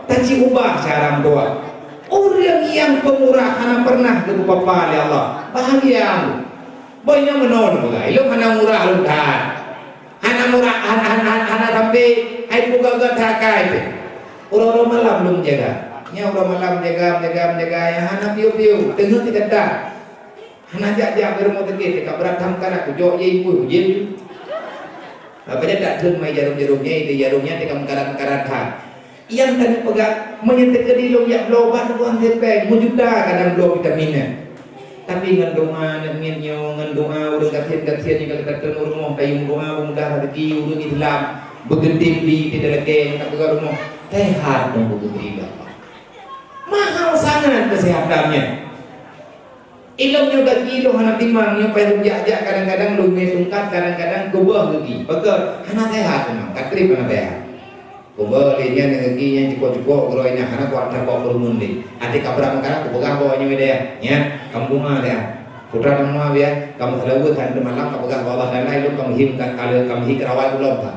Taci ubah cara meutuah. Ureueng nyang peumurah hana pernah geupapa lé Allah. Bahagia. Boh nyoe meunoe peugah, ilôn hana murah lôn that. Hana murah, hana, hana, hana, hana sampai hai peugah-peugah that akai pih. Uroe-uroe malam lôn jaga. Nyan uroe malam jaga, jaga, jaga, nyang hana piôh-piôh. Teungoh teuka that. Hana jak-jak bak rumoh sakét, teuka brat tham kana kujok ie ibu, ujeuen. Apa dak that theun mai jarum-jarum nyan, itu jarum nyan teuka meukarat-meukarat that. Nyang ka neupeugah, meunyoe teukeudi lôn jak bloe ubat nibak han sép péng, meujuta kadang bloe vitamin nyan. Tapi ngon doa, ngon miet nyoe, ngon doa ureueng gasien-gasien nyang ka geutatreun u rumoh, kayém doa, beumudah rezeki ureueng Islam, beugeutem di, di dalagée nyang ka peugah rumoh, seuhat nyoe beugeutem di Allah. Mahal sangat keuseuhatan nyan. Ilôn nyoe gaki lôn hana timang, nyoe payah lôn jak-jak, kadang-kadang lôn mé tungkat, kadang-kadang keubah gaki. Pakon? Hana seuhat memang, ka trép hana seuhat. Keubah lé nyan gaki nyan cukôp-cukôp, keudroe nyan hana kuat that bak peureumeun lé. Até ka brat meukarat, kupeugah bak nyoe deh, nyan, kamoe dua deh. Putra dan mama biar, kamoe seulaweuet, han teumalam, kapeugah bak Allah Taala, ilôn kamoe hi, kamoe hi keurawai ulôn ka.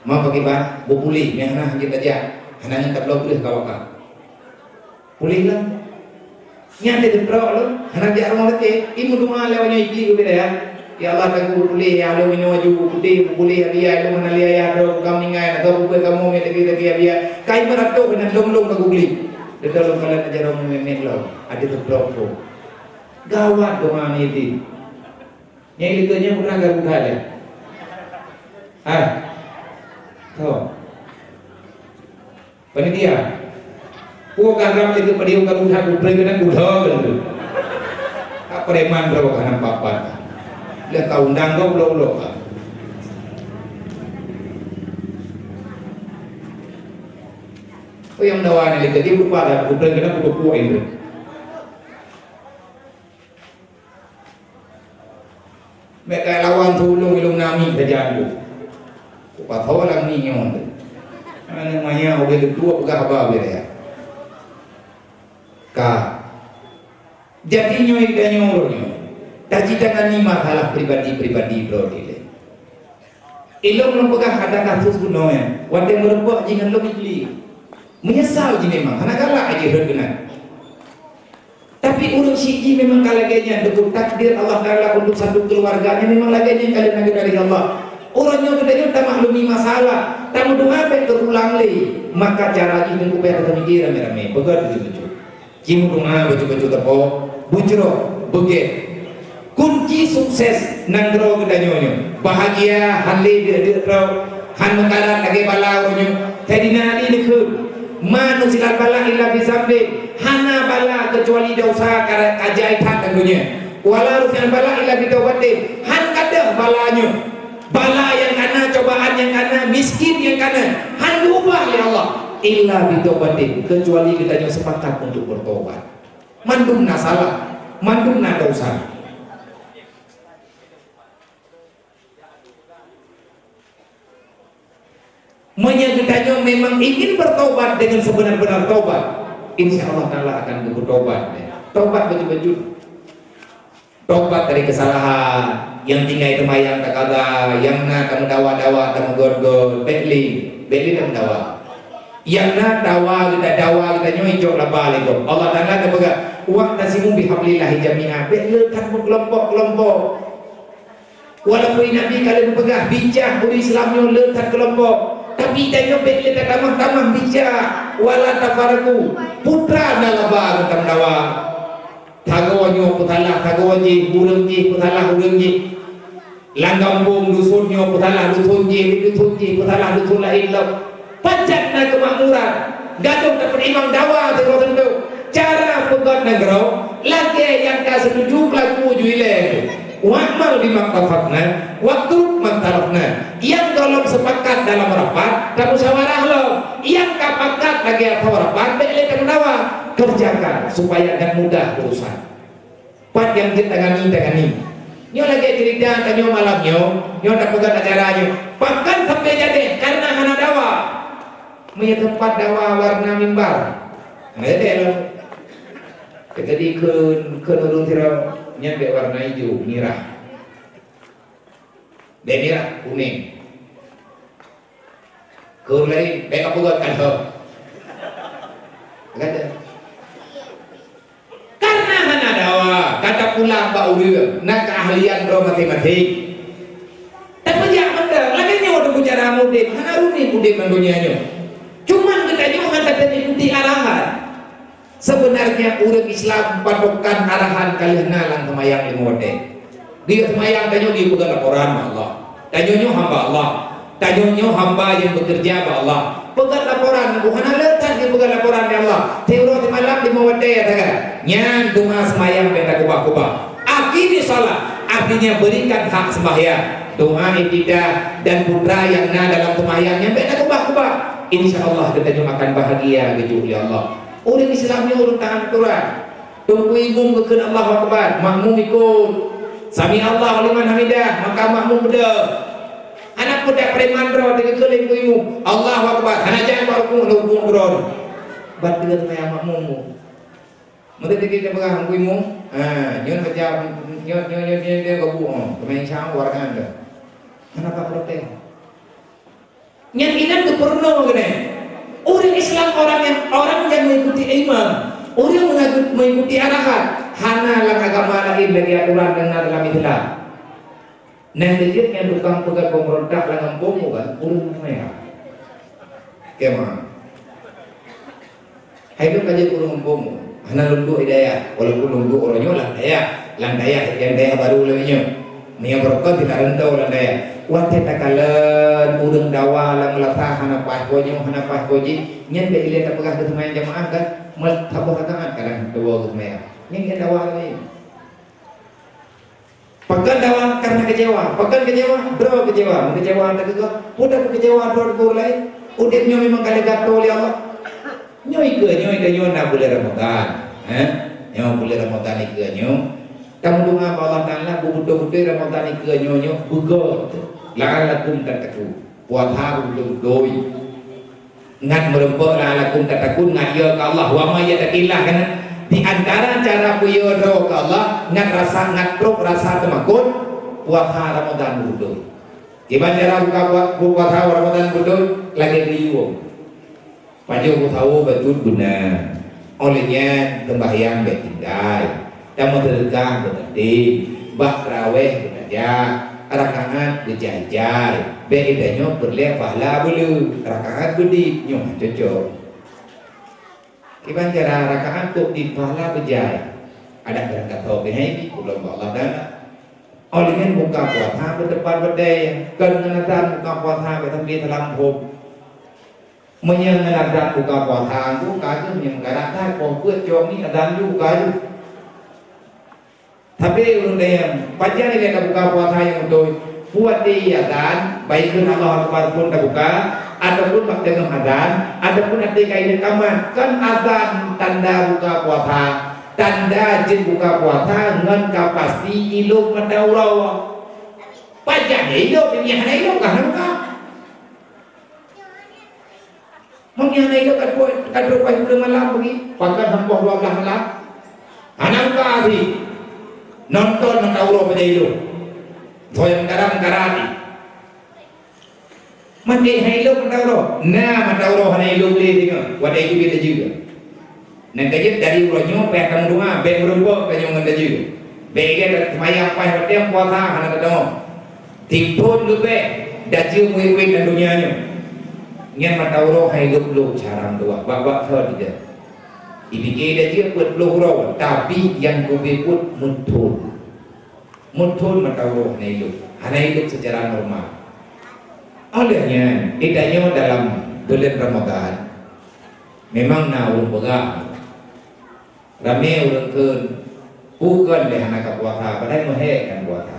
Ma pakriban, beupuléh, meuhana hanjeuet tajak, hana ngon tabloe breueh ka wakaf. Puléh lom. Nyan teutrok lom, hana jak rumoh sakét. Imeudoa lé nyoe iklik ubé ya. Ya Allah, tanggong puléh, ya Allah, minong aju putéh, puléh Abia, ilôn hana lé ayah droe, ka meuninggai, na droe bubé kamoe mé lagèe-lagèe Abia. Kai meuratoh nyan lom-lom ka gubli. Teutrok lom kala na jaroe meumet lom, até teutrok lom. Gawat doa nyan. Nyang ikeu nyan pernah garu that ya? Ah. Tho. Panitia. Puwoe garam itu padium garu that, upreh keunan gula gitu. Tak preman berapa kan nampak pat. Lah kau undang kau ulo-ulo kan. Nyang dawa nyan lé, jadi lupa dah, bukan kena kutuk kuat itu. Mereka lawan tulung ilung nami saja tu. Kupat orang ni nyon tu. Mana maya orang kedua pegang apa dia? Ka. Jadi nyoe tanyoe uroe nyoe, taji tangani masalah pribadi-pribadi droe dilée. Ilong lôn peugah ada kasus bunoe, watée meurumpok jih ngon lôn Iblis. Meunyeusal jih memang, hana galak jih rhot keunan. Tapi ureuëng syiek jih memang ka lagée nyan, deungon takdir Allah Taala untuk satu keluarga nyan memang lagée nyan ka lheueh dari Allah. Uroe nyoe geutanyoe tamaklumi masalah, tameudoá bék teurulang lé. Maka cara jih teungku payah tapeumiké ramé-ramé, peugah tujoh-tujoh. Ci meudoá bacut-bacut teupok, beujroh, beugét. Kunci sukses nanggroe geutanyoe nyoe, bahagia, han lé deuk-deuk droe, han meukarat lagée bala uroe nyoe. Saidina Ali neukheun, "Ma nuzilat bala illa bi dzambin," hana bala keucuali desya ka, ka jai that lam donya. "Wala rufi'al bala illa bi taubatin," han ka deuh bala nyoe. Bala nyang kana, cobaan nyang kana, miskin nyang kana, han geuubah lé Allah, illa bitaubatin, keucuali geutanyoe sepakat untuk bertobat. Mandum na salah, mandum na dosa. Meunyoe geutanyoe memang ingin bertobat dengan sebenar-benar tobat, insya Allah Taala akan geupeutobat. Tobat beujeuet-jeuet. Tobat dari kesalahan, nyang tinggai teumayang takada, nyang na tameudawa-dawa, tameugot-got, bék lé, bék lé tameudawa. Nyang na dawa geuta, dawa geutanyoe icok laba lé gob. Allah Taala geupeugah, "Wa'tasimu bihablillahi jami'a." Bék le that meukelompok-kelompok. Walaupun Nabi ka lheueh geupeugah, "Bicah ureuëng Islam nyoe le that kelompok," tapi tanyoe bék le tatamah-tamah bicah. "Wala tafarraqu." Putra na laba geutameudawa. Sagoe nyoe peusalah sagoe jih, ureuëng jih peusalah ureuëng jih. Lam gampông dusun nyoe peusalah dusun jih, di dusun jih peusalah dusun laén lom. Pajan na keumakmuran, gadôh tapeutimang dawa sidroe teuntô. Cara peugét nanggroe, lagée nyang ka seutuju peulaku ju ilée. "Wa'mal bima ittafaqna, watruk ma ikhtalafna." Nyang gohlom seupakat dalam rapat, tamusyawarah lom. Nyang ka pakat lagée ateueh rapat, bék lé tameudawa. Kerjakan supaya dan mudah urusan. Pat nyang jeuet tangani, tangani. Nyoe lagée ceurita tanyoe malam nyoe, nyoe tapeugah acara nyoe. Pakon sampai jadeh? Karena hana dawa. Meunyoe teumpat dawa warna mimbar, hana jadeh lom. Jadi kheun, kheun ureuëng sidroe, nyan bék warna ijo, mirah. Bék mirah, kunéng. Keu laén, bék ka peugét ka lheueh. Kata, karena hana dawa, ka tapulang bak ureuëng, na keahlian droe maséng-maséng. Tapeujak mantong, lagée nyoe teungku cara udeb, hana rumit udeb lam donya nyoe. Cuman geutanyoe hana taikuti arahan. Sebenarnya ureuëng Islam patokan arahan ka lheueh na lam seumayang lima watée. Geuyue seumayang tanyoe geuyue peugah laporan bak Allah. Tanyoe nyoe hamba Allah. Tanyoe nyoe hamba nyang bekerja bak Allah. Peugah laporan, hana le that geuyue peugah laporan ya Allah. Tiep uroe simalam lima watée ya taga. Nyan doa seumayang bék takeubah-keubah. Aqimis shalah, artinya berikan hak sembahyang. Doa iftitah dan putra nyang na dalam seumayang nyan bék takeubah-keubah. Insya Allah geutanyoe akan bahagia geujok lé Allah. Ureuëng Islam nyoe ureuëng taat atoran. Teungku imum geukheun Allahu Akbar, makmum ikot. Sami Allahu liman hamidah, maka makmum beudôh. Hana peugah preman droe teugeukheun lé teungku imum, Allahu Akbar, hana jak bak rukuk, rukuk droe. Ban teungoh seumayang makmum. Meunteuk teuka teupeugah teungku imum, ha, nyoe baca, nyoe, nyoe, nyoe, nyoe, nyoe gobuk, oh, peumain syang warna tu. Hana ka protes. Nyan inan geupeurunoe keunoe. Ureuëng Islam orang yang, orang yang mengikuti imam, ureuëng mengaku-, mengikuti arahan, hana lam agama laén lagée atoran nyang na dalam Islam. Nyang keujeuet nyan tukang peugah peumeurontak lam gampông bukan ureuëng meunan. Kema. Hai lôn ka jeuet ureuëng muphom, hana lôn duek di dayah, walaupun lôn duek uroe nyoe lam dayah, lam dayah nyang dayah barô lagée nyoe. Meunyoe beureukat di Lareuntoe lam dayah. Watée takalon ureuëng dawa lam meunasah hana paih po nyoe, hana paih po jih, nyan bék ilée tapeugah keu seumayang jamaah kan, saboh rakaat kadang dua keu seumayang. Nyan nyan dawa lagée nyoe. Pakon dawa? Karena kecewa. Pakon kecewa? Droe kecewa. Meukecewa teukeugah, peue kecewa droe keu ureuëng laén? Udeb nyoe memang ka lheueh geuatur lé Allah. Nyoe ikeue nyoe, ikeue nyoe na buleuen Ramadhan, eh? Nyoe buleuen Ramadhan ikeue nyoe. Tameudoa bak Allah Taala beubeutôi-beutôi Ramadhan ikeue nyoe nyoe beugöt, la'allakum tattaqun. Puasa beubeutôi-beutôi. Ngat meureumpok la'allakum tattaqun, ngat yö keu Allah. Wa may yattaqillah, kan? Di antara cara peuyö droe keu Allah, ngat rasa, ngat trok rasa teumakot, puasa Ramadhan beubeutôi. Kiban cara buka pua-, puasa Ramadhan beubeutôi, lagèe geuyue. Pajoh meusawoe bacut beuna. Óh lheueh nyan seumbahyang bèk tinggai. Tameuseudekah beunatem. Bak traweh beunajak. Rakaat beujai-jai. Bèk geutanyoe peureulèe pahala beuleu. Rakaat beudit nyoe cocok. Kiban cara rakaat kok dit pahala beujai. Adak beurangkasoe keuhai di ulôn bak Allah Taala. Óh lheueh nyan buka puasa beutepat watèe. Kon ngon azan buka puasa bèk sampoe teulamphom. Meunyoe ngon azan buka puasa, engko ka kheueh nyang galak that, poh peuet cok ni azan ju buka ju. Tapi ureueng tanyong, pajan ilèe ka buka puasa nyang beutôi? Watèe azan, baik kheun Allahu Akbar phon tabuka, ataupun bak teungoh azan, ataupun watèe ka ilèe tamat. Kan azan tanda buka puasa, tanda jeuet buka puasa ngon ka pasti ilop mata uroe. Pajan ilop, meunyoe hana ilop ka hana buka. Meunyoe hana ilop ka trok, ka trok paih buleuen malam bagi, pakat sampoe dua blah malam. Hana buka até. Nonton mata uroe pajan ilop. Soe nyang meukarat-meukarat jih. Maté hana ilop mata uroe. Na mata uroe hana ilop lé deungoe. Watèe jeuet laju. Nyan ka jeuet dari uroe nyoe payah tameudoa, bèk meureumpok tanyoe ngon tajeu. Bèk lé taseumayang paih watèe puasa hana tadong. Tiep thôn leubeh tajeu meuwét-wét lam donya nyoe. Nyan mata uroe hai lhôk-lhôk cara meudoa, bak-bak thôn ija. Jipike tajeu peuet ploh uroe, tapi nyang geubri peuet meuthôn. Meuthôn mata uroe hana ilop, hana ilop seucara normal. Óh lheueh nyan, geutanyoe dalam buleuen Ramadhan, memang na ureueng peugah, ramé ureueng kheun, "Peue kon lé hana ka puasa, padahai meuhèk kan puasa."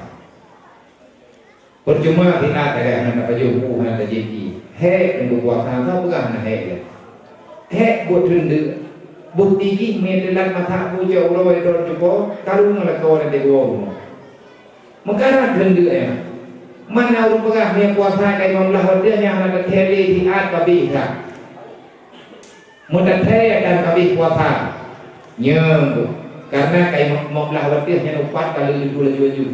Peucuma siat lagèe hana tapajoh bu, hana tajép ié. Hék teungku puasa, soe peugah hana hék lé? Hék buet kheun deuk. Bukeuti jih meunyo teulat masak bu jak uroe droe cupo, karu ngon lakoe dan dua rumoh. Meukarat kheun deuk nyan. Mana ureueng peugah meunyo puasa ka limong blah watèe nyan hana tathèe lé siat ka abéh that. Meutatèe dan ka abéh puasa. Nyoe, kareuna ka limong blah watèe nyan upat ka lheueh laju-laju.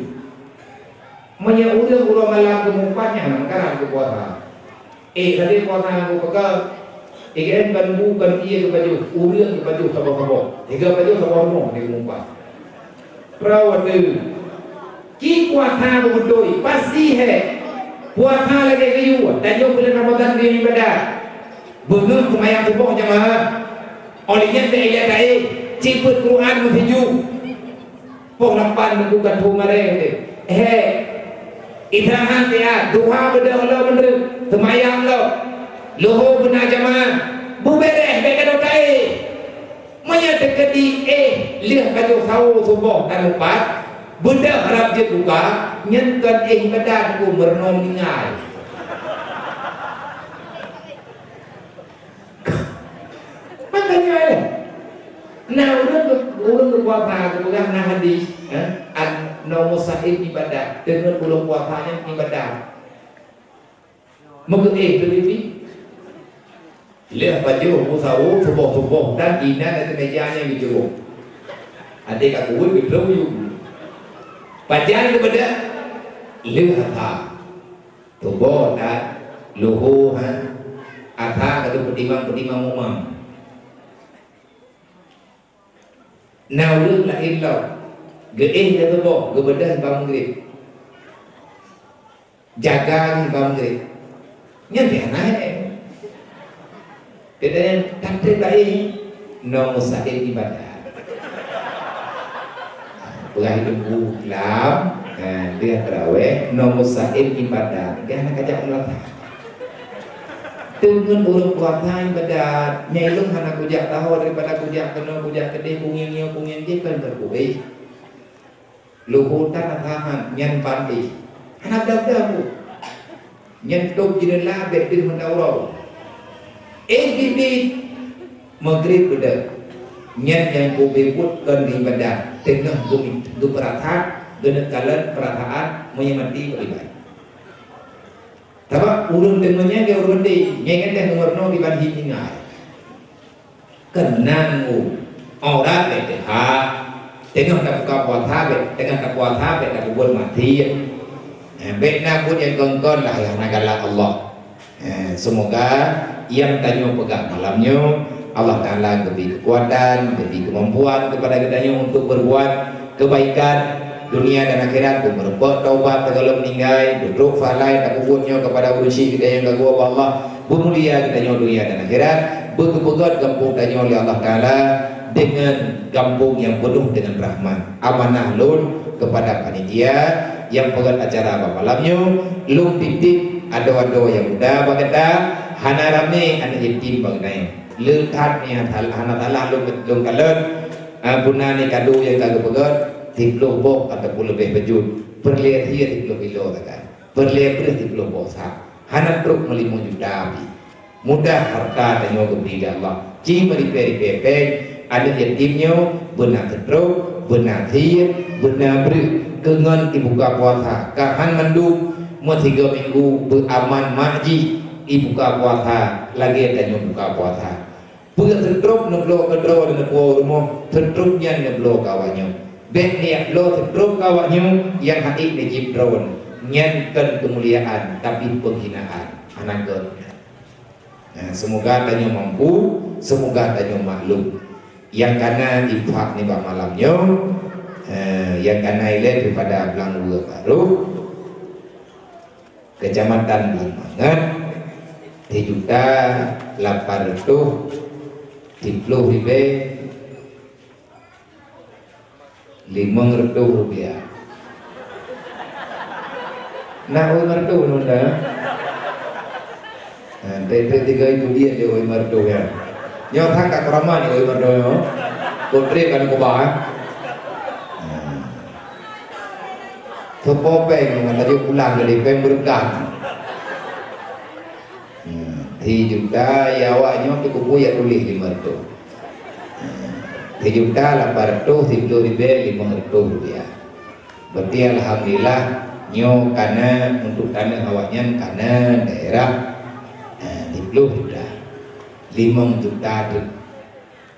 Meunyoe ureueng uroe malam geumeupat nyan hana meukarat geupuasa. Eh, sabe puasa ngon peugah, "Eh, kon bu, kon ié geupajoh, ureueng geupajoh saboh-saboh." Tiga pajoh saboh rumoh di geumeupat. Peurau ateueh. Ci puasa beubeutôi, pasti hék. Puasa lagèe geuyue, tanyoe buleuen Ramadhan geuyue ibadat. Beungoh seumayang suboh jamaah. Óh lheueh nyan tailèe taéh, ci peuet Quran meusijuh. Poh lapan minggu ka tueng aré teuh. Hék. Idrahan siat, duha beudôh lom meunreuk, seumayang lom. Luho beuna jamaah. Beubeureh bèk gadôh taéh. Meunyoe teukeudi éh lheueh ka jeuet sawoe suboh dan upat, beudôh rab jeuet buka, nyan kon éh ibadat, ku meurunoe meuninggai. Makanya, eh, na ureueng, ureueng geupuasa geupeugah na hadis, eh, an-, "Naumus saim ibadah." Deungon ureueng puasa nyan ibadah. Meugeuéh teubiet. Lheueh pajoh bu sawoe, suboh-suboh dan inan ateueh meuja nyang geucurong. Até ka kuweuet geutrok yub. Pajan geubeudôh? Lheueh asa. Suboh that, luho that, asa ka teupeutimang-peutimang mumang. Na ureueng laén lom, geuéh lé suboh, geubeudôh bak meugréb. Jaga nibak meugréb. Nyan pih hana hék. Geutanyoe tatem laén, "Nyoe musaém ibadat." Peugah hidup bu lam, ha, dia teraweh, "Nyoe musaém ibadat." Dia hana kajak meulata. Teungeut ureueng puasa ibadat, nyan ilôn hana kujak taho daripada kujak keunoe, kujak keudeh, kungieng nyoe, kungieng jéh, kon keu kuéh. Luho tan na tahan nyan ban éh. Hana beuda-beuda bu. Nyan tôb jeuneula bèk deuh meudaurau. Éh biet-biet. Maghrib beudôh. Nyan nyang kubeuet kon ibadah, teungoh geu-, geupeurasa, geuneuk kalon peurasaan meunyoe maté bak ibadah. Sabab ureuëng teungoh nyan ureuëng maté, nyan nyan teuh nomor nol dibanding tinggai. Keunang u aurat bèk teuhah, teungoh tabuka puasa bèk, teungoh tapuasa bèk tapeubuet maksiat. Eh, bèk na buet nyang kon-kon lah nyang na galak Allah. Eh, seumoga nyang tanyoe peugah malam nyoe, Allah Taala geubri keukuatan, geubri keumampuan keupada geutanyoe untuk berbuat kebaikan dunia dan akhirat, beumeureumpok taubat sigohlom meuninggai, beutrok pahala tapeubuet nyoe keupada ureuëng syik geutanyoe nyang ka geuwoe bak Allah, beumulia geutanyoe dunia dan akhirat, beugeupeugöt gampông tanyoe lé Allah Taala deungon gampông nyang peunoh deungon rahmat. Amanah lôn keupada panitia nyang peugöt acara bak malam nyoe, lôn titip adoe-adoe nyang muda bak gata, hana ramé aneuk yatim bak geutanyoe. Le that nyan hana salah lôn, lôn kalon, ah, beuna nyoe kado nyang ka geupeugöt, siplôh boh ataupun leubeh beujeuet. Peureulèe sie siplôh kilo sagai. Peureulèe breueh siplôh boh sak. Hana trok meulimong juta pih. Mudah harta tanyoe geubri lé Allah. Ci meuribèe-ribèe péng, aneuk yatim nyoe beuna seutrok, beuna sie, beuna breueh keu ngon ibuka puasa. Ka han mandum, meusigoe minggu beuaman mak jih ibuka puasa lagèe tanyoe buka puasa. Peue seutrok neubloe keu droe neupuwoe rumoh, seutrok nyan neubloe keu awaknyoe. Bèk neujak bloe seutrok keu awaknyoe nyang hana ék neujieb droe. Nyan kon keumuliaan, tapi peunghinaan. Hana gèt. Nah, seumoga tanyoe mampu, seumoga tanyoe maklum. Nyang kana infak nibak malam nyoe, eh, nyang kana ilèe daripada Blang Dua Barôh, Keucamatan Blang Mangat, sijuta lapan reutôh siplôh ribèe limong reutôh rupiah. Na ureueng reutôh nyoe dah. Ha, trép-trép tiga ribu dia dia ureueng reutôh ya. Nyoe that ka keuraman ureueng reutôh nyoe. Kotrek kan kubah, eh. Ha. Soe po péng nyoe ka tajok pulang dari péng berkah. Hmm, sijuta ya awak nyoe teukubu ya tuléh limong reutôh. Hmm, sijuta lapan reutôh siplôh ribèe limong reutôh rupiah. Berarti alhamdulillah nyoe kana untuk taneuh awak nyan kana daerah, eh, siplôh juta. Limong juta teuk.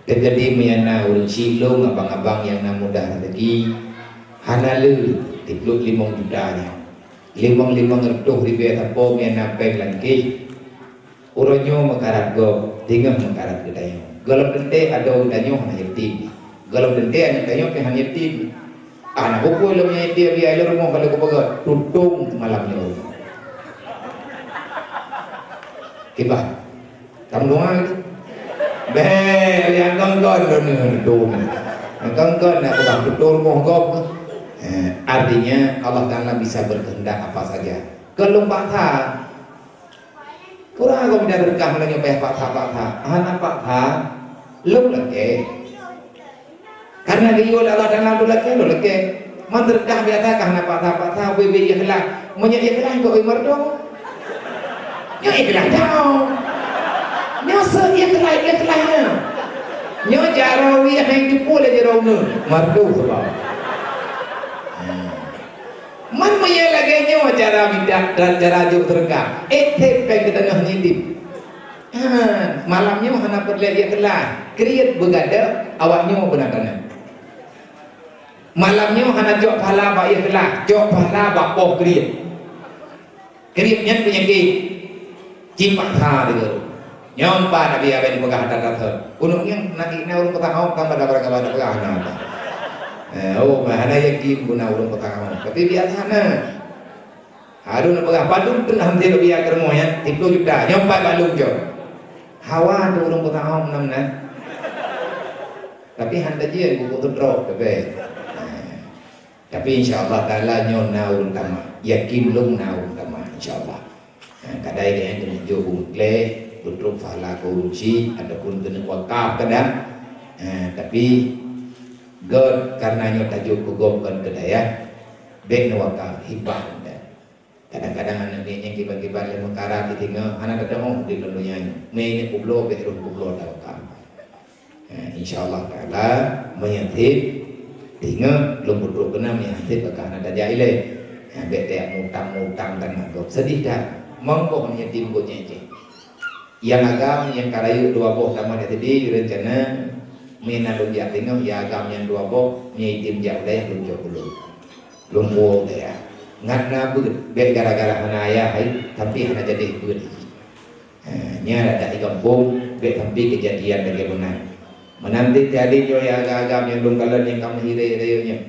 Teukeudi meunyo na ureueng syik lôn abang-abang nyang na mudah raseuki, hana le siplôh limong juta nyoe. Limong-limong reutôh ribèe sapo meunyo na péng lam kéh. Uroe nyoe meukarat gob, teungoh meukarat geutanyoe. Gohlom teuntèe adoe geutanyoe hana yatim. Gohlom teuntèe aneuk tanyoe pih hana yatim. Hana bukui lom nyang yatim, bia lom rumoh ka lheueh kupeugah, tutong malam nyoe. Kiban. Kamu doa lagi? Beh, nyang kon-kon droeneuh dum. Nyang kon-kon nak peugah beutôi rumoh gob. Eh, artinya Allah Taala bisa berkehendak apa saja. Keu lôn paksa. Kurang aku beda berkah meunyoe payah paksa-paksa. Hana paksa. Lôn lakèe. Karena geuyue lé Allah Taala lôn lakèe, lôn lakèe. Man seudeukah biasa ka hana paksa-paksa, ubé-ubé ikhlas. Meunyoe ikhlas keu ureueng meureudong. Nyoe ikhlas jauh. Nyoe seuikhlas-ikhlahnya. Nyoe jaroe wih hai teupue lé jaroe nyoe. Meureudong sabab. Hmm. Man meunyoe lagèe nyoe cara bidak dan cara jok seudeukah. Eh, tép péng geutanyoe nyan dip. Ha, malam nyoe hana peureulèe ikhlas. Kriet beugadôh, awak nyoe beuna taneuh. Malam nyoe hana jok pahala bak ikhlas, jok pahala bak poh kriet. Kriet nyan peunyakét. Cit paksa deungon. Nyoe pat Nabi Adam peugah that-that. Keuneuk nyan na, na ureueng peutahom kan pada, pada, pada peugah na. Eh, oh, hana yakin guna ureueng peutahom. Tapi biasa na. Harun peugah, "Padum teungoh hanté rubia keu rumoh nyan?" "Siplôh juta." "Nyoe pat bak lôn jok." Hawa tu ureueng peutahom nam na. Tapi han tajeuet buku tu trok, tapi. Tapi insya Allah Taala nyoe na ureueng tamah. Yakin lôn na ureueng tamah, insya Allah. Ha, kadai nyan keuneuk jok beumeukle, beutrok pahala keu ureueng chik, ataupun keuneuk wakaf kadang. Ha, tapi gèt karena nyoe tajok keu gob kon keu dayah, bèk neuwakaf, hibah. Kadang-kadang aneuk miet nyan kiban-kiban lé meukarat di singoh, hana teudeungoe di dalam donya nyoe. Mé nyoe peubloe, bèk rôh peubloe tawakal. Ha, insya Allah Taala, meunyoe sép, teungoh lôn peutrok keunan meunyoe sép ka hana tajak ilée. Ha, bék tajak mutang-mutang tanah gob. Sedih that. Mangkok yatim gob nyan cit. Nyang agam nyang ka rayeuk dua boh taman S D rencana, meunyoe na lôn jak teungoh, nyang agam nyang dua boh, meunyoe item jak u dayah lôn cok ulôn. Lôn puwoe u dayah. Ngat na beuet, bék gara-gara hana ayah hai, tapi hana jadi beuet. Ha, nyan adak di gampông, bék sampai keujadian lagée meunan. Meunan cit teuhadé nyoe ya agam-agam nyang lôn kalon nyang ka meuhiré-hiré nyoe.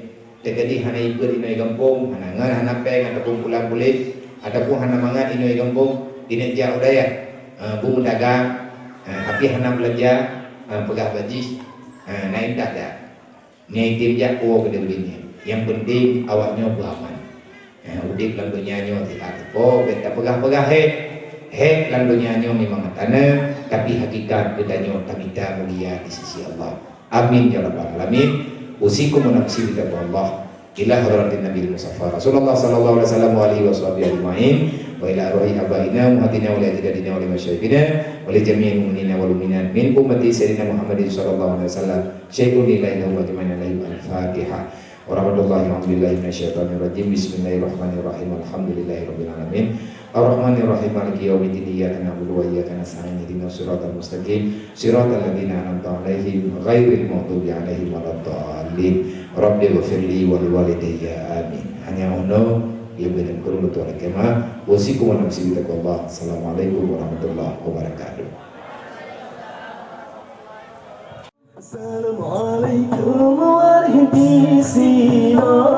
Teukeudi hana ibeuet inoe gampông, hana ngon, hana péng ataupun pulang puléh, ataupun hana mangat inoe gampông, ineuk jak u dayah, eh, beumeudagang, eh, tapi hana beulanja, eh, peugah bajih, eh, na intat jak. Nyang item jak po keudeh ulée nyan. Nyang peunteng awak nyoe beuaman. Eh, udeb lam donya nyoe sihat. Po bék tapeugah-peugah hék. Hék lam donya nyoe memang mantong na, tapi hakikat geutanyoe tamita mulia di sisi Allah. Amin ya rabbal alamin. Usikum wa nafsi bitaqwallah. Ila hadratin Nabi Mustafa Rasulullah sallallahu alaihi wasallam wa alihi wa sahbihi ajma'in. Wa ila ruhi abaina wa ummahatina wa li ajdadina wa li masyayikhina wa li jami'il mu'minina wal mu'minat min ummati Sayyidina Muhammadin sallallahu alaihi wasallam. Syai'un lillahi lahum ajma'in alaihim al-Fatihah. Warahmatullahi wabarakatuh. Bismillahirrahmanirrahim. Alhamdulillahirabbil alamin. Arrahmanirrahim. Maliki yaumiddin. Iyyaka na'budu wa iyyaka nasta'in. Ihdinas siratal mustaqim. Siratal ladzina an'amta 'alaihim ghairil maghdubi 'alaihim waladdallin. Rabbighfirli wa liwalidayya. Amin. Hanya ono leubeh dan kurang betul kema. Wasikum wa nafsi bitaqwallah. Assalamualaikum warahmatullahi wabarakatuh. Assalamualaikum warahmatullahi wabarakatuh.